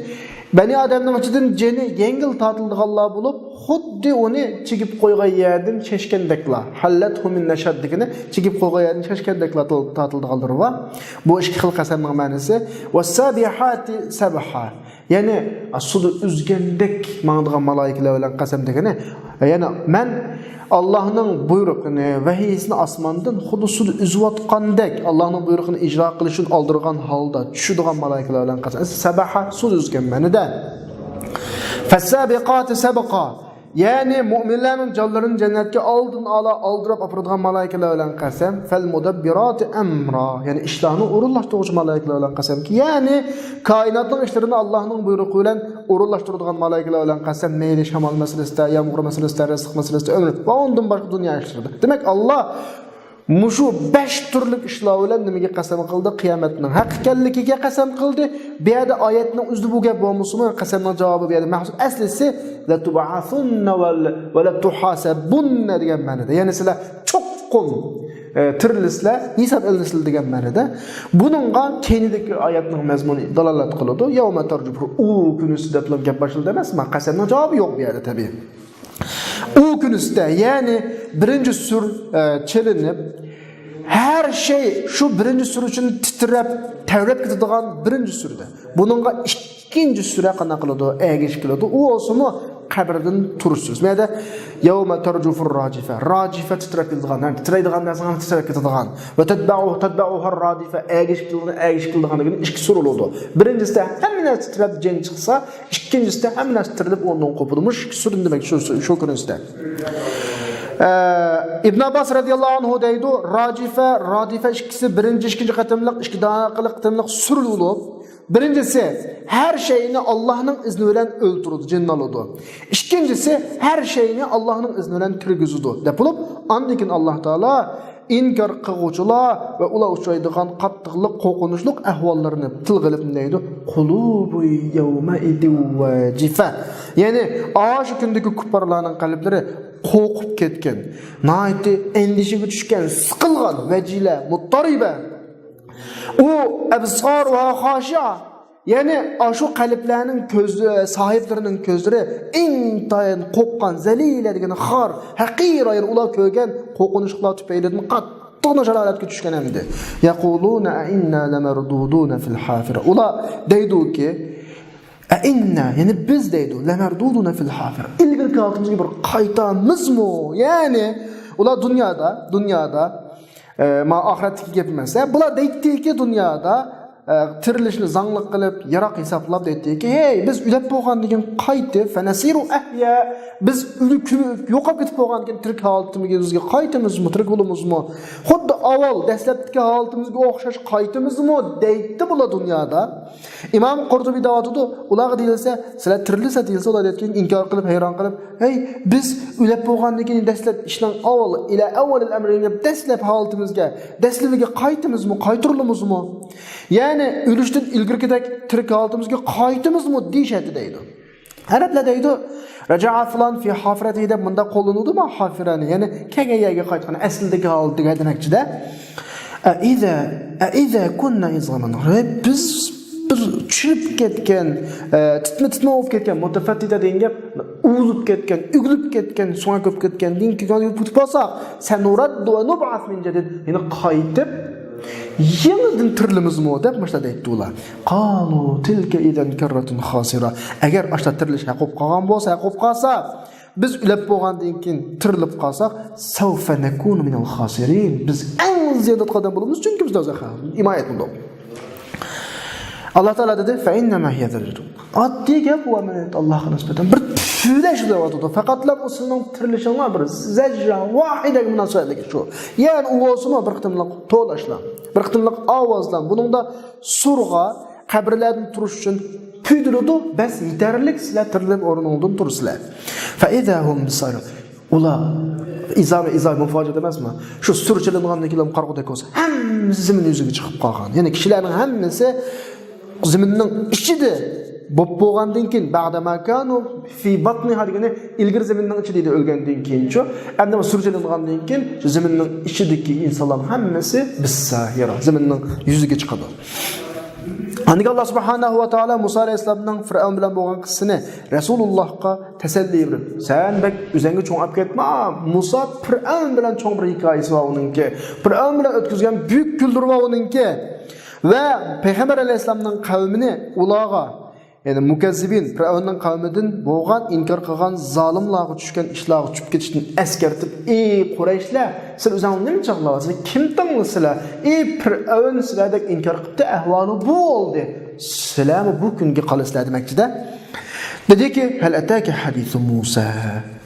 بەنى ئادەمنىڭ ئىچىدىن جېنى يەڭگىل تارتىلىدىغانلار بولۇپ، خۇددى ئۇنى چىگىپ قويغان يەردىن شەشكەندەكلا، ھەللەتھۇ مىن نەشەد دېگىنى چىگىپ قويغان يەردىن شەشكەندەكلا تارتىلىدىغانلىرى بار. بۇ ئىككى خىل قەسەمنىڭ مەنىسى. ۋەسسابىھاتى سەبھا. يەنى سۇدا ئۈزگەندەك ماڭىدىغان مالايىكىلەر بىلەن قەسەم دېگىنى، يەنى مەن ئاللاھنىڭ بۇيرۇقىنى، ۋەھىيسىنى ئاسماندىن خۇددى سۇدا ئۈزۈۋاتقاندەك، ئاللاھنىڭ بۇيرۇقىنى ئىجرا قىلىشتىن ئالدىرىغان ھالدا چۈشىدىغان مالايىكىلەر بىلەن قەسەم. سەبەھە، سۇدا ئۈزگەن مەنىدە. فەسسابىقاتى سەبقا. يەنى مۆمىنلەرنىڭ جانلىرىنى جەننەتكە ئالدىن ئالا ئالدىراپ ئاپىرىدىغان مالايىكىلەر بىلەن قەسەم. فالمدبرات أمرا، يەنى ئىشلارنى ئورۇنلاشتۇرغۇچى مالايىكىلەر بىلەن قەسەمكى، يەنى كائىناتنىڭ ئىشلىرىنى ئاللاھنىڭ بۇيرۇقى بىلەن ئورۇنلاشتۇرىدىغان مالايىكىلەر بىلەن قەسەم، مەيلى شامال مەسىلىسىدە، يامغۇر مەسىلىسىدە، رىزىق مەسىلىسىدە، ئۆمۈر ۋە ئۇندىن باشقا دۇنيا ئىشلىرىدا. دېمەك، ئاللا مۇشۇ بەش تۈرلۈك ئىشلار بىلەن نېمىگە قەسەم قىلدى؟ قىيامەتنىڭ ھەق ئىكەنلىكىگە قەسەم قىلدى. بۇ يەردە ئايەتنىڭ ئۆزىدە بۇ گەپ بولمىسىمۇ، قەسەمنىڭ جاۋابى بۇ يەردە مەخسۇس. ئەسلىسى، لتبعثن ولتحاسبن دېگەن مەنىدە. يەنى سىلەر چوقۇم، ئە، تىرىلىسىلەر، ھېساب ئېلىنىسىلەر دېگەن مەنىدە. بۇنىڭغا كەينىدىكى ئايەتنىڭ مەزمۇنى دالالەت قىلىدۇ. يوم ترجف، ئۇ كۈنى سىز دەپلا گەپ باشلىدى ئەمەسمۇ، قەسەمنىڭ جاۋابى يوق بۇ يەردە تەبىئىي. ئۇ كۈنى ئۈستىدە، يەنى بىرىنچى سۈر، ئە، چېلىنىپ، ھەر شەي شۇ بىرىنچى سۈر ئۈچۈن تىترەپ، تەۋرەپ كېتىدىغان بىرىنچى سۈردە. بۇنىڭغا ئىككىنچى سۈرە قانداق قىلىدۇ؟ ئەگىشىپ كېلىدۇ. ئۇ بولسىمۇ قەبرىدىن تۇرۇش سۈرىسى. بۇ يەردە يوم ترجف الراجفة. راجىفە تىترەپ كېتىدىغان، يەنى تىترەيدىغان نەرسە تىترەپ كېتىدىغان. ۋە تەتبەئۇ، تەتبەئۇھا راجفە. ئەگىشىپ كېلىدىغان، ئەگىشىپ كېلىدىغان دېگەن ئىككى سۈر بولىدۇ. بىرىنچىسىدە ھەممە نەرسە تىترەپ جىن چىقسا، ئىككىنچىسىدە ھەممە نەرسە تىترىلىپ ئورنىدىن قوپىدۇ. مۇشۇ ئىككى سۈرىنى دېمەك، شۇ، شۇ كۈنىسىدە. ئە، ئىبن ئابباس رەزىياللاھۇ ئەنھۇ دەيدۇ، راجىفە، رادىفە ئىككىسى بىرىنچى، ئىككىنچى قېتىملىق، ئىككى دانە قېتىملىق سۈر بولۇپ، بىرىنچىسى ھەر شەينى ئاللاھنىڭ ئىزنى بىلەن ئۆلتۈرىدۇ، جىننى ئالىدۇ. ئىككىنچىسى ھەر شەينى ئاللاھنىڭ ئىزنى بىلەن كىرگۈزىدۇ، دەپ بولۇپ، ئاندىن كېيىن ئاللاھ تائالا ئىنكار قىلغۇچىلار ۋە ئۇلار ئۇچرايدىغان قاتتىقلىق، قورقۇنچلۇق ئەھۋاللىرىنى تىلغا ئېلىپ دەيدۇ، قۇلۇبۇ يەۋمەئىزىن ۋاجىفە. يەنى، ئاشۇ كۈندىكى كۇپپارلارنىڭ قەلبلىرى قورقۇپ كەتكەن، ناھايىتى ئەندىشىگە چۈشكەن، سىقىلغان، ۋەجىلە، مۇتتەرىبە. ئۇ، ئەبسارۇھا خاشىئە. يەنى ئاشۇ قەلبلەرنىڭ كۆز، ساھىبلىرىنىڭ كۆزلىرى ئىنتايىن قورققان، زەلىلە دېگىنى خار، ھەقىرە، يەنى ئۇلار كۆرگەن قورقۇنچلۇقلار تۈپەيلىدىن قاتتىق ناچار ھالەتكە چۈشكەن ئەمدى. يەقۇلۇنە ئەئىننا لەمەردۇدۇنە فىل ھافىرە. ئۇلار دەيدۇكى، ئەئىننا، يەنى بىز دەيدۇ، لەمەردۇدۇنە فىل ھافىرە. ئىلگىرىكى ھالىتىمىزگە بىر قايتامىزمۇ؟ يەنى ئۇلار دۇنيادا، دۇنيادا، ئە، ما ئاخىرەتتىكى گەپ ئەمەس، ئە، بۇلار دەيتتىكى دۇنيادا، ئە، تىرىلىشنى زاڭلىق قىلىپ، يىراق ھېسابلاپ دەيتتىكى، ھەي، بىز ئۆلۈپ بولغاندىن كېيىن قايتىپ، فەنەسىرۇ ئەھيا، بىز ئۆلۈپ، كۆمۈپ، يوقاپ كېتىپ بولغاندىن كېيىن تىرىك ھالىتىمىزگە قايتىمىزمۇ، تىرىك بولىمىزمۇ؟ خۇددى ئاۋۋال دەسلەپتىكى ھالىتىمىزگە ئوخشاش قايتىمىزمۇ؟ دەيتتى بۇلار دۇنيادا. ئىمام قۇرتۇبى دەۋاتىدۇ، ئۇلارغا دېيىلسە، سىلەر تىرىلىسىلەر دېيىلسە، ئۇلار دەيدىكەن، ئىنكار قىلىپ، ھەيران قىلىپ، ھەي، بىز ئۆلۈپ بولغاندىن كېيىن دەسلەپ ئىشنىڭ ئاۋۋال، ئىلە ئەۋۋەلىل ئەمرى دەپ، دەسلەپ ھالىتىمىزگە، دەسلىپىگە قايتىمىزمۇ، قايتۇرۇلىمىزمۇ؟ يەنى ئۆلۈشتىن ئىلگىرىكىدەك تىرىك ھالىتىمىزگە قايتىمىزمۇ دېيىشەتتى دەيدۇ. ئەرەبلەر دەيدۇ، رەجەئە فۇلان فى ھافىرەتىھى دەپ مۇنداق قوللىنىدۇ ما ھافىرەنى، يەنى كەلگەن يەرگە قايتقان، ئەسلىدىكى ھالىتىگە دېمەكچىدە. ئەئىزا، ئەئىزا كۇننا ئىزامەن. ھەي، بىز بىر چىرىپ كەتكەن، ئە، تىتما-تىتما بولۇپ كەتكەن، مۇتەفەتتىتە دېگەن گەپ، ئۇۋۇلۇپ كەتكەن، ئۆگۈلۈپ كەتكەن، سۇڭا كۆپ كەتكەندىن كېيىن كېتىپ قالساق، سەنۇرەددۇ ۋە نۇبئەس مىن جەدىد. يەنى قايتىپ، يېڭىدىن تىرىلىمىزمۇ دەپ مۇشۇنداق دەيتتى ئۇلار. قالۇ تىلكە ئىزەن كەررەتۇن خاسىرە. ئەگەر ئاشۇنداق تىرىلىش ھەق بولۇپ قالغان بولسا، ھەق بولۇپ قالسا، بىز ئۆلۈپ بولغاندىن كېيىن تىرىلىپ قالساق، سەۋفە نەكۇنۇ مىنەل خاسىرىن. بىز ئەڭ زىيان تارتقان ئادەم بولىمىز، چۈنكى بىز دوزاخ ئىمانىيەت بولدۇق. ئاللا تائالا دېدى، فەئىننەما ھىيە زەجرەتۇن. ئاددىي گەپ، ئۇ ئەمەلىيەتتە ئاللاغا نىسبەتەن بىر پۈۋلەش بولۇۋاتىدۇ. پەقەتلا ئۇ سىزنىڭ تىرىلىشىڭلار بىر زەجرە ۋاھىدەگە مۇناسىۋەتلىك شۇ. يەنى ئۇ بولسىمۇ بىر قېتىملىق تولاشلا، بىر قېتىملىق ئاۋازلا. بۇنىڭدا سۇرغا، قەبرىلەردىن تۇرۇش ئۈچۈن پۈۋلىدۇ، بەس، يېتەرلىك، سىلەر تىرىلىپ ئورنۇڭدىن تۇرىسىلەر. فەئىزا ھۇم بىسارىم. ئۇلار ئىزامە، ئىزامە مۇفاجىئەت ئەمەسمۇ؟ شۇ سۇر چېلىنغاندىن كېيىن قارىغۇدەك بولسا، ھەممىسى زېمىن يۈزىگە چىقىپ قالغان. يەنى كىشىلەرنىڭ ھەممىسى زېمىننىڭ ئىچىدە بولۇپ بولغاندىن كېيىن، بەئدەما كانۇ فى بەتنىھا دېگىنى ئىلگىرى زېمىننىڭ ئىچىدە ئىدى ئۆلگەندىن كېيىنچۇ. ئەمدى سۇر چېلىنغاندىن كېيىن شۇ زېمىننىڭ ئىچىدىكى ئىنسانلارنىڭ ھەممىسى بىسساھىرە، زېمىننىڭ يۈزىگە چىقىدۇ. ئاندىن كېيىن ئاللا سۇبھانەھۇ ۋە تائالا مۇسا ئەلەيھىسسالامنىڭ فىرئەۋن بىلەن بولغان قىسسىسىنى رەسۇلۇللاھقا تەسەللى بېرىپ، سەن بەك ئۆزۈڭگە چوڭ ئەپ كەتمە. مۇسا، پىرئەۋن بىلەن چوڭ بىر ھېكايىسى بار ئۇنىڭكى. پىرئەۋن بىلەن ئۆتكۈزگەن بۈيۈك كۈلدۈرى بار ئۇنىڭكى. ۋە پەيغەمبەر ئەلەيھىسسالامنىڭ قەۋمىنى ئۇلارغا، يەنى مۇكەززىبىن، پىرئەۋننىڭ قەۋمىدىن بولغان ئىنكار قىلغان زالىملارغا چۈشكەن ئىشلارغا چۈشۈپ كېتىشتىن ئەسكەرتىپ، ئى قۇرەيشلەر، سىلەر ئۆزۈڭلارنى نېمە چاغلاۋاتىسىلەر؟ كىم تىڭلىسىلەر؟ ئى پىرئەۋن سىلەردەك ئىنكار قىپتۇ، ئەھۋالى بۇ بولدى. سىلەرمۇ بۇ كۈنگە قالىسىلەر دېمەكچىدە. دېدىكى، ھەل ئەتاكە ھەدىسۇ مۇسا.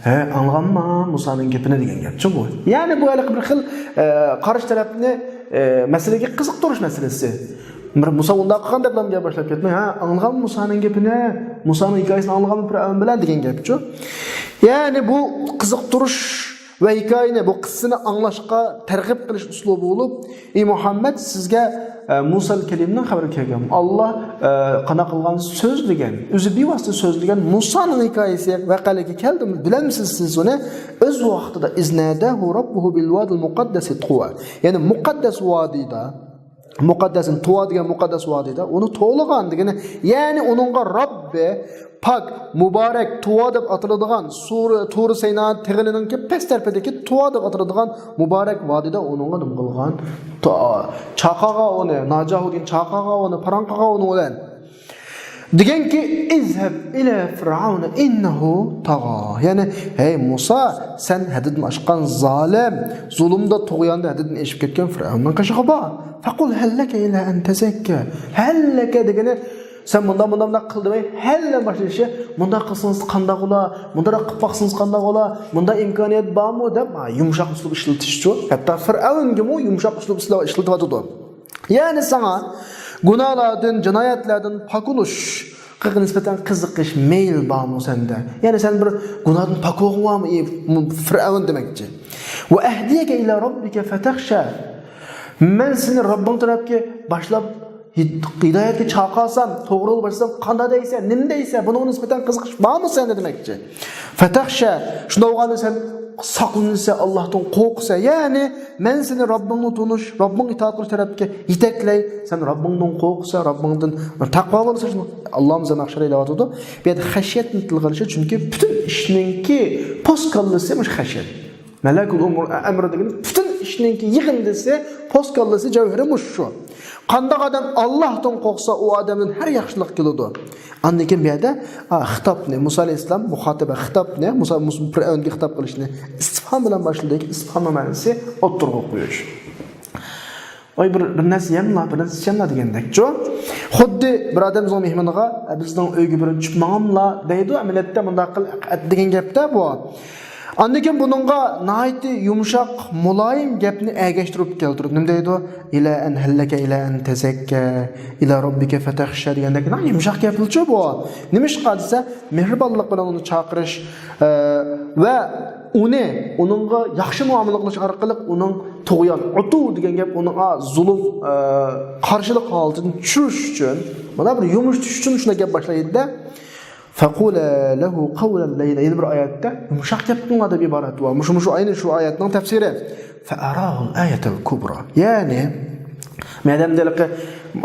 ھە، ئاڭلىغانما مۇسانىڭ گېپىنى دېگەن گەپچۇ بۇ. يەنى بۇ ھېلىقى بىر خىل، ئە، قارشى تەرەپنى، ئە، مەسىلىگە قىزىقتۇرۇش مەسىلىسى. بىر مۇسا ئۇنداق قىلغان دەپلا گەپ باشلاپ كەتمەي، ھە، ئاڭلىغانما مۇسانىڭ گېپىنى، مۇسانىڭ ھېكايىسىنى ئاڭلىغانما پىرئەۋن بىلەن دېگەن گەپچۇ. يەنى بۇ قىزىقتۇرۇش ۋە ھېكايىنى، بۇ قىسسىنى ئاڭلاشقا تەرغىب قىلىش ئۇسلۇبى بولۇپ، ئى مۇھەممەد، سىزگە، ئە، مۇسا كەلىمنىڭ خەۋىرى كەلگەن. ئاللا، ئە، قانداق قىلغان سۆزلىگەن، ئۆزى بىۋاسىتە سۆزلىگەن مۇسانىڭ ھېكايىسى ۋەقەلىكى كەلدىمۇ، بىلەمسىز سىز ئۇنى؟ ئۆز ۋاقتىدا، ئىز ناداھۇ رەببۇھۇ بىل ۋادىل مۇقەددەسى تۇۋا. يەنى مۇقەددەس ۋادىدا، مۇقەددەسىن تۇۋا دېگەن مۇقەددەس ۋادىدا ئۇنى توۋلىغان دېگىنى، يەنى ئۇنىڭغا رەببى پاك، مۇبارەك، تۇۋا دەپ ئاتىلىدىغان سۇرى، تۇرى سەينا تېغىنىڭكى پەس تەرىپىدىكى تۇۋا دەپ ئاتىلىدىغان مۇبارەك ۋادىدا ئۇنىڭغا نېمە قىلغان؟ تا-، چاقىغان ئۇنى، ناداھۇ دېگەن چاقىغان ئۇنى، پاراڭ قىلغان ئۇنى بىلەن. دېگەنكى، ئىزھەب ئىلە فىرئەۋنە ئىننەھۇ تاغا. يەنى، ھەي مۇسا، سەن ھەددىدىن ئاشقان زالىم، زۇلۇمدا، تۇغياندا ھەددىدىن ئېشىپ كەتكەن فىرئەۋننىڭ قېشىغا بار. فەقۇل ھەللەكە ئىلە ئەن تەزەككە. ھەللەكە دېگىنى، سەن مۇنداق، مۇنداق، مۇنداق قىل دېمەي، ھەللە باشلىشى، مۇنداق قىلسىڭىز قانداق بولا، مۇنداق قىلىپ باقسىڭىز قانداق بولا، مۇنداق ئىمكانىيەت بارمۇ دەپ، ھا، يۇمشاق ئۇسلۇب ئىشلىتىشچۇ. ھەتتا فىرئەۋنگىمۇ يۇمشاق ئۇسلۇب ئىشلىتىۋاتىدۇ. يەنى ساڭا گۇناھلاردىن، جىنايەتلەردىن پاكلىنىشقا نىسبەتەن قىزىقىش، مەيىل بارمۇ سەندە؟ يەنى سەن بىر گۇناھتىن پاك بولغۇڭ بارمۇ، ئى، فىرئەۋن دېمەكچى. ۋە ئەھدىيەكە ئىلە رەببىكە فەتەخشە. مەن سېنى رەببىڭ تەرەپكە باشلاپ ھىد-، ھىدايەتكە چاقىرسام، توغرا يولغا باشلىسام، قانداق دەيسەن، نېمە دەيسەن، بۇنىڭغا نىسبەتەن قىزىقىش بارمۇ سەندە دېمەكچى. فەتەخشە، شۇنداق بولغاندا سەن ساقلىنىسەن، ئاللاھتىن قورقىسەن. يەنى، مەن سېنى رەببىڭنى تونۇش، رەببىڭ ئىتائەت قىلىش تەرەپكە يېتەكلەي. سەن رەببىڭدىن قورقىسەن، رەببىڭدىن بىر تەقۋا بولىسەن. شۇنى ئاللامۇ زەمەخشەرى دەۋاتىدۇ. بۇ يەردە خەشيەتنى تىلغا ئېلىشى، چۈنكى پۈتۈن ئىشنىڭكى پوسكاللىسى مۇشۇ خەشيەت. مەلەكۇل ئۇمۇر، ئەمر دېگىنى پۈتۈن ئىشنىڭكى يىغىندىسى، پوسكاللىسى، جەۋھىرى مۇشۇ شۇ. قانداق ئادەم ئاللاھتىن قورقسا، ئۇ ئادەمدىن ھەر ياخشىلىق كېلىدۇ. ئاندىن كېيىن بۇ يەردە، ئا، خىتابنى، مۇسا ئەلەيھىسسالام مۇخاتىبە خىتابنى، مۇسا، مۇس-، پىرئەۋنگە خىتاب قىلىشنى ئىستىفھام بىلەن باشلىدى. ئىستىفھامنىڭ مەنىسى ئوتتۇرىغا قويۇش. ۋاي، بىر، بىر نەرسە يەملا، بىر نەرسە ئىچەملا دېگەندەكچۇ. خۇددى بىر ئادەم ئۆزىنىڭ مېھمىنىغا، ئە، بىزنىڭ ئۆيگە بىر چۈشۈپ ماڭاملا دەيدۇ، ئەمەلىيەتتە مۇنداق قىل، ئەت دېگەن گەپتە بۇ. ئاندىن كېيىن بۇنىڭغا ناھايىتى يۇمشاق، مۇلايىم گەپنى ئەگەشتۈرۈپ كەلتۈرۈپ، نېمە دەيدۇ؟ ئىلە ئەن ھەللەكە، ئىلە ئەن تەزەككە، ئىلە رەببىكە فەتەخشە دېگەندەك، ناھايىتى يۇمشاق گەپلىچۇ بۇ. نېمىشقا دېسە، مېھرىبانلىق بىلەن ئۇنى چاقىرىش، ئە، ۋە ئۇنى، ئۇنىڭغا ياخشى مۇئامىلە قىلىش ئارقىلىق ئۇنىڭ تۇغيان، ئۇتۇ دېگەن گەپ، ئۇنىڭ، ئا، زۇلۇم، ئە، قارشىلىق ھالىتىدىن چۈشۈرۈش ئۈچۈن، مانا بىر يۇمشىتىش ئۈچۈن شۇنداق گەپ باشلايدۇ-دە. فەقۇلە لەھۇ قەۋلەن لەينا. يەنە بىر ئايەتتە يۇمشاق گەپ قىلىڭلار دەپ ئىبارەت بار. مۇشۇ، مۇشۇ ئەينى شۇ ئايەتنىڭ تەپسىرى. فەئەراھۇل ئايەتەل كۇبرا. يەنى، مەدەم دېلىقى،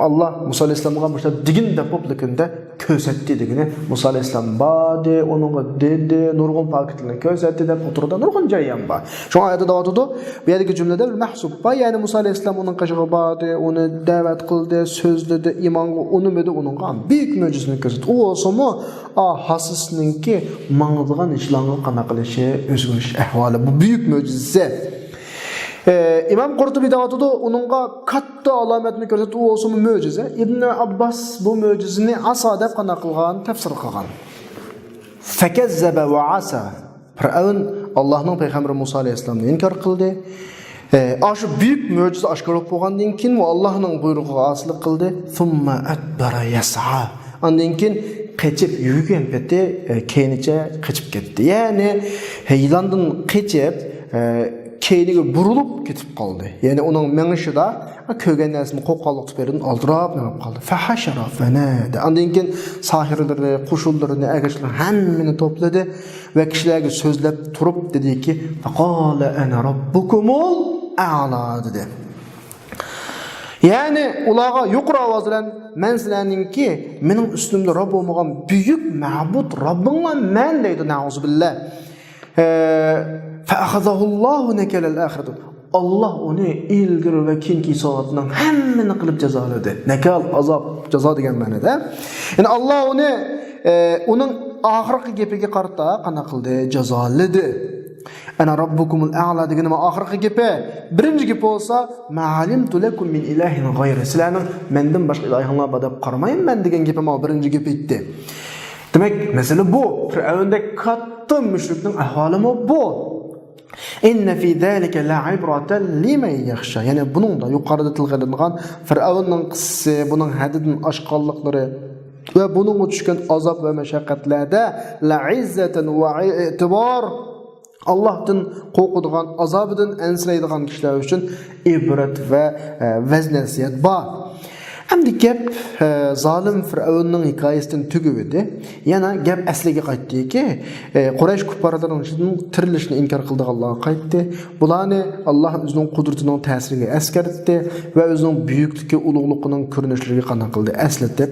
ئاللا مۇسا ئەلەيھىسسالامغا مۇشۇنداق دېگىن دەپ بولۇپ، لېكىن دە كۆرسەتتى دېگىنى، مۇسا ئەلەيھىسسالام باردى، ئۇنىڭغا دېدى، نۇرغۇن پاكىتلارنى كۆرسەتتى دەپ ئوتتۇرىدا نۇرغۇن جەريان بار. شۇڭا ئايەتتە دەۋاتىدۇ، بۇ يەردىكى جۈملىدە بىر مەھسۇپ بار، يەنى مۇسا ئەلەيھىسسالام ئۇنىڭ قېشىغا باردى، ئۇنى دەۋەت قىلدى، سۆزلىدى، ئىمانغا ئۇنىمىدى، ئۇنىڭغا بۈيۈك مۆجىزىنى كۆرسەتتى. ئۇ بولسىمۇ، ئا، ھاسىسىنىڭكى ماڭىدىغان يىلانغا قانداق قىلىشى، ئۆزگىرىش ئەھۋالى، بۇ بۈيۈك مۆجىزىسى. ئە، ئىمام قۇرتۇبى دەۋاتىدۇ، ئۇنىڭغا كاتتا ئالامەتنى كۆرسەتتى، ئۇ بولسىمۇ مۆجىزە. ئىبن ئابباس بۇ مۆجىزىنى ئاسا دەپ قانداق قىلغان، تەپسىر قىلغان. فەكەززەبە ۋە ئاسا. پىرئەۋن ئاللاھنىڭ پەيغەمبىرى مۇسا ئەلەيھىسسالامنى ئىنكار قىلدى. ئە، ئاشۇ بۈيۈك مۆجىزە ئاشكارىلىق بولغاندىن كېيىن، ئۇ ئاللاھنىڭ بۇيرۇقىغا ئاسىيلىق قىلدى. ثم أدبر يسعى. ئاندىن كېيىن قېچىپ، يۈگۈرگەن پېتى، ئە، كەينىچە قېچىپ كەتتى. يەنى، ھە، يىلاندىن قېچىپ، ئە، كەينىگە بۇرۇلۇپ كېتىپ قالدى. يەنى ئۇنىڭ مېڭىشىدا، ئە، كۆرگەن نەرسىنى قورققانلىق تۈپەيلىدىن ئالدىراپ مېڭىپ قالدى. فحشر فنادى. ئاندىن كېيىن ساھىرلىرى، قوشۇنلىرىنى، ئەگەشلىرىنى ھەممىنى توپلىدى ۋە كىشىلەرگە سۆزلەپ تۇرۇپ دېدىكى، فقال أنا ربكم الأعلى دېدى. يەنى ئۇلارغا يۇقىرى ئاۋاز بىلەن، مەن سىلەرنىڭكى، مېنىڭ ئۈستۈمدە رەب بولمىغان بۈيۈك مەبۇد رەببىڭلار مەن دەيدۇ، نەئۇزۇبىللا. ئە، فأخذه الله نكال الآخرة. ئاللا ئۇنى ئىلگىرى ۋە كېيىنكى ھېساباتنىڭ ھەممىنى قىلىپ جازالىدى. نەكال، ئازاب، جازا دېگەن مەنىدە. يەنى ئاللا ئۇنى، ئە، ئۇنىڭ ئاخىرقى گېپىگە قارىتا قانداق قىلدى؟ جازالىدى. أنا ربكم الأعلى دېگىنى مانا ئاخىرقى گېپى. بىرىنچى گېپى بولسا، ما علمت لكم من إله غيري. سىلەرنىڭ مەندىن باشقا ئىلاھىڭلار بار دەپ قارىمايمەن دېگەن گېپى مانا بىرىنچى گېپى ئىدى. دېمەك، مەسىلە بۇ. پىرئەۋندەك كاتتا مۇشرىكنىڭ ئەھۋالىمۇ بۇ. إن في ذلك لعبرة لمن يخشى. يەنى بۇنىڭدا يۇقىرىدا تىلغا ئېلىنغان پىرئەۋننىڭ قىسسىسى، بۇنىڭ ھەددىدىن ئاشقانلىقلىرى ۋە بۇنىڭغا چۈشكەن ئازاب ۋە مەشەققەتلەردە لعزة ۋە ئېتىبار، ئاللاھتىن قورقىدىغان، ئازابىدىن ئەنسىرەيدىغان كىشىلەر ئۈچۈن ئىبرەت ۋە، ئە، ۋەز-نەسىھەت بار. ئەمدى گەپ، ئە، زالىم فىرئەۋننىڭ ھېكايىسىدىن تۈگىۋىدى. يەنە گەپ ئەسلىگە قايتتىكى، ئە، قۇرەيش كۇپپارلىرىنىڭ ئىچىدىن تىرىلىشنى ئىنكار قىلىدىغانلارغا قايتتى. بۇلارنى ئاللاھ ئۆزىنىڭ قۇدرىتىنىڭ تەسىرىگە ئەسكەرتتى ۋە ئۆزىنىڭ بۈيۈكلۈكى، ئۇلۇغلۇقىنىڭ كۆرۈنۈشلىرىگە قانداق قىلدى؟ ئەسلىتىپ،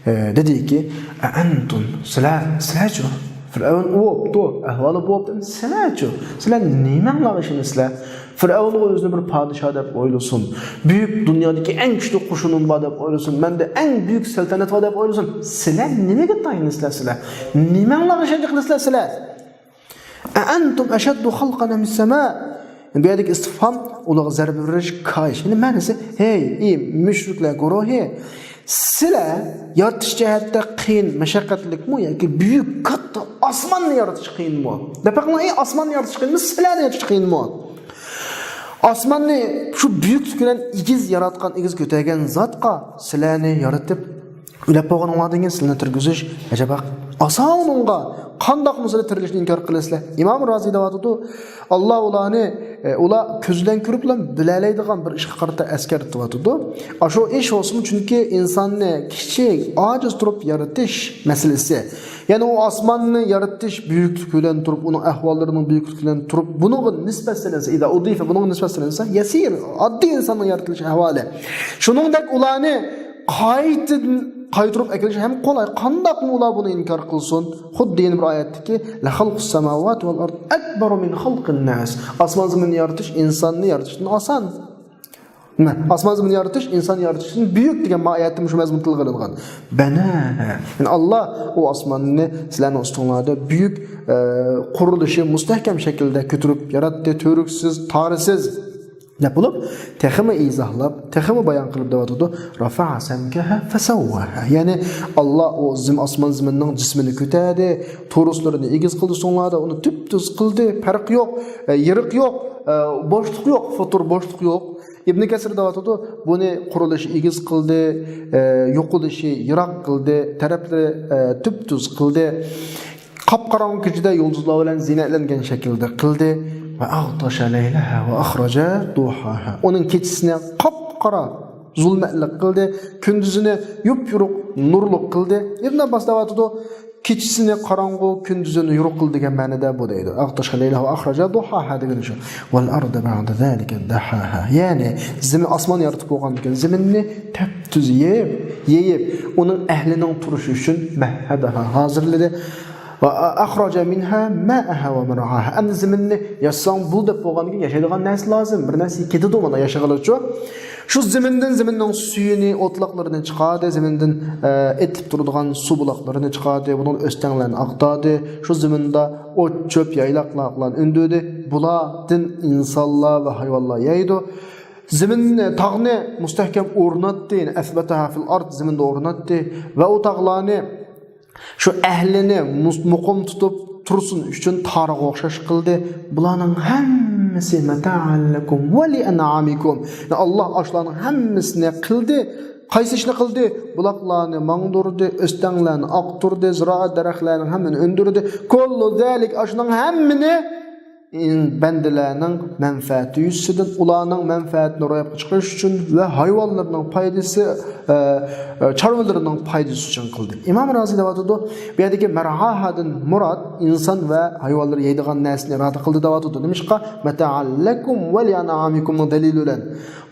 ئە، دېدىكى، ئەئەنتۇم، سىلەر، سىلەرچۇ؟ فىرئەۋن ئۇ بوپتۇ، ئەھۋالى بوپتۇ، سىلەرچۇ؟ سىلەر نېمەڭلارغا ئىشىنىسىلەر؟ فىرئەۋنغۇ ئۆزىنى بىر پادىشاھ دەپ ئويلىسۇن، بۈيۈك دۇنيادىكى ئەڭ كۈچلۈك قوشۇنۇم بار دەپ ئويلىسۇن، مەندە ئەڭ بۈيۈك سەلتەنەت بار دەپ ئويلىسۇن، سىلەر نېمىگە تايىنىسىلەر سىلەر؟ نېمەڭلارغا ئىشەنچ قىلىسىلەر سىلەر؟ أأنتم أشد خلقا أم السماء؟ بۇ يەردىكى ئىستىفھام ئۇلارغا زەربە بېرىش، كايىش. يەنى مەنىسى، ھەي، ئى مۇشرىكلار گۇرۇھى، سىلەر يارىتىش جەھەتتە قىيىن، مەشەققەتلىكمۇ ياكى بۈيۈك، كاتتا ئاسماننى يارىتىش قىيىنمۇ؟ دەپ بېقىڭلار، ئى ئاسماننى يارىتىش قىيىنمۇ، سىلەرنى يارىتىش قىيىنمۇ؟ ئاسماننى شۇ بۈيۈكلۈك بىلەن ئېگىز ياراتقان، ئېگىز كۆتەرگەن زاتقا سىلەرنى يارىتىپ، ئۆلۈپ بولغىنىڭلاردىن كېيىن سىلەرنى تىرگۈزۈش ئەجەبا ئاسان ئۇنىڭغا؟ قانداقمۇ سىلەر تىرىلىشنى ئىنكار قىلىسىلەر؟ ئىمام رازى دەۋاتىدۇ، ئاللا ئۇلارنى، ئە، ئۇلار كۆزى بىلەن كۆرۈپلا بىلەلەيدىغان بىر ئىشقا قارىتا ئەسكەرتىۋاتىدۇ. ئاشۇ ئىش بولسىمۇ، چۈنكى ئىنساننى كىچىك، ئاجىز تۇرۇپ يارىتىش مەسىلىسى. يەنى ئۇ ئاسماننى يارىتىش بۈيۈكلۈك بىلەن تۇرۇپ، ئۇنىڭ ئەھۋاللىرىنىڭ بۈيۈكلۈكى بىلەن تۇرۇپ، بۇنىڭغا نىسبەت سېلىنسا، ئىزا ئۇدىفە، بۇنىڭغا نىسبەت سېلىنسا، يەسىر، ئاددىي ئىنساننىڭ يارىتىلىش ئەھۋالى. شۇنىڭدەك ئۇلارنى قايتىدىن قايتۇرۇپ ئەكېلىش ھەم قولاي. قانداقمۇ ئۇلار بۇنى ئىنكار قىلسۇن؟ خۇددى يەنە بىر ئايەتتىكى، لخلق السماوات والأرض أكبر من خلق الناس. ئاسمان زېمىننى يارىتىش ئىنساننى يارىتىشتىن ئاسان. مە، ئاسمان زېمىننى يارىتىش ئىنساننى يارىتىشتىن بۈيۈك دېگەن ما ئايەتتە مۇشۇ مەزمۇن تىلغا ئېلىنغان. بەناھا. يەنى ئاللا ئۇ ئاسماننى سىلەرنىڭ ئۈستۈڭلاردا بۈيۈك، ئە، قۇرۇلۇشى مۇستەھكەم شەكىلدە كۆتۈرۈپ ياراتتى، تۈۋرۈكسىز، تارىسىز. دەپ بولۇپ، تېخىمۇ ئىزاھلاپ، تېخىمۇ بايان قىلىپ دەۋاتىدۇ، رفع سمكها فسواها. يەنى، ئاللا ئۇ زېم-، ئاسمان زېمىننىڭ جىسمىنى كۆتەردى، تورۇسلىرىنى ئېگىز قىلدى، سوڭلاردا ئۇنى تۈپتۈز قىلدى، پەرق يوق، ئە، يىرىق يوق، ئە، بوشلۇق يوق، فۇتۇر بوشلۇق يوق. ئىبنى كەسىر دەۋاتىدۇ، بۇنى قۇرۇلۇشى ئېگىز قىلدى، ئە، يوقىلىشى يىراق قىلدى، تەرەپلىرى، ئە، تۈپتۈز قىلدى. قاپقاراڭغۇ كېچىدە يۇلتۇزلار بىلەن زىننەتلەنگەن شەكىلدە قىلدى. ۋە ئەغتاشە لەيلەھا ۋە ئەخرەجە دۇھاھا. ئۇنىڭ كېچىسىنى قاپقارا زۇلمەتلىك قىلدى، كۈندۈزىنى يۇپيورۇق نۇرلۇق قىلدى. ئىبن ئابباس دەۋاتىدۇ، كېچىسىنى قاراڭغۇ، كۈندۈزىنى يورۇق قىلدى دېگەن مەنىدە بۇ دەيدۇ. ئەغتاشە لەيلەھا ۋە ئەخرەجە دۇھاھا دېگىنى شۇ. ۋەل ئەرزە بەئدە زالىكە دەھاھا. يەنى زېمىن، ئاسمان يارىتىپ بولغاندىن كېيىن زېمىننى تەپتۈز يېيىپ، يېيىپ، ئۇنىڭ ئەھلىنىڭ تۇرۇشى ئۈچۈن مەھەدەھا ھازىرلىدى. ۋە ئەخرەجە مىنھا مائەھا ۋە مەرئاھا. ئەمدى زېمىننى ياسىساڭ بۇل دەپ بولغاندىن كېيىن ياشايدىغان نەرسە لازىم. بىر نەرسە كېتىدۇ مانا ياشىغىلىچۇ. شۇ زېمىندىن زېمىننىڭ سۈيىنى، ئوتلاقلىرىنى چىقاردى، زېمىندىن، ئە، ئېتىلىپ تۇرىدىغان سۇ بۇلاقلىرىنى چىقاردى، بۇنىڭ ئۆستەڭلەرنى ئاقتاردى. شۇ زېمىندا ئوت، چۆپ، يايلاقلارنى ئۈندۈردى. بۇلاردىن ئىنسانلار ۋە ھايۋانلار يەيدۇ. زېمىن، تاغنى مۇستەھكەم ئورناتتى، يەنى ئەسبەتەھا فىل ئارد، زېمىندا ئورناتتى ۋە ئۇ تاغلارنى شۇ ئەھلىنى مۇس-، مۇقىم تۇتۇپ تۇرسۇن ئۈچۈن تارغا ئوخشاش قىلدى. بۇلارنىڭ ھەممىسى مەتائەن لەكۇم ۋە لىئەنئامىكۇم. يەنى ئاللا ئاشۇلارنىڭ ھەممىسىنى قىلدى. قايسى ئىشنى قىلدى؟ بۇلاقلارنى ماڭدۇردى، ئۆستەڭلەرنى ئاقتۇردى، زىرائەت دەرەخلەرنىڭ ھەممىنى ئۈندۈردى. كۇللۇ زالىك، ئاشۇنىڭ ھەممىنى ئىن-، بەندىلەرنىڭ مەنپەئەتى يۈزىسىدىن، ئۇلارنىڭ مەنپەئەتىنى روياپقا چىقىرىش ئۈچۈن ۋە ھايۋانلىرىنىڭ پايدىسى، ئە، ئە، چارۋىلىرىنىڭ پايدىسى ئۈچۈن قىلدى. ئىمام رازى دەۋاتىدۇ، بۇ يەردىكى مەرئاھادىن مۇراد ئىنسان ۋە ھايۋانلار يەيدىغان نەرسىنى ئىرادە قىلدى دەۋاتىدۇ. نېمىشقا؟ مەتائەن لەكۇم ۋە لىئەنئامىكۇمنىڭ دەلىلى بىلەن.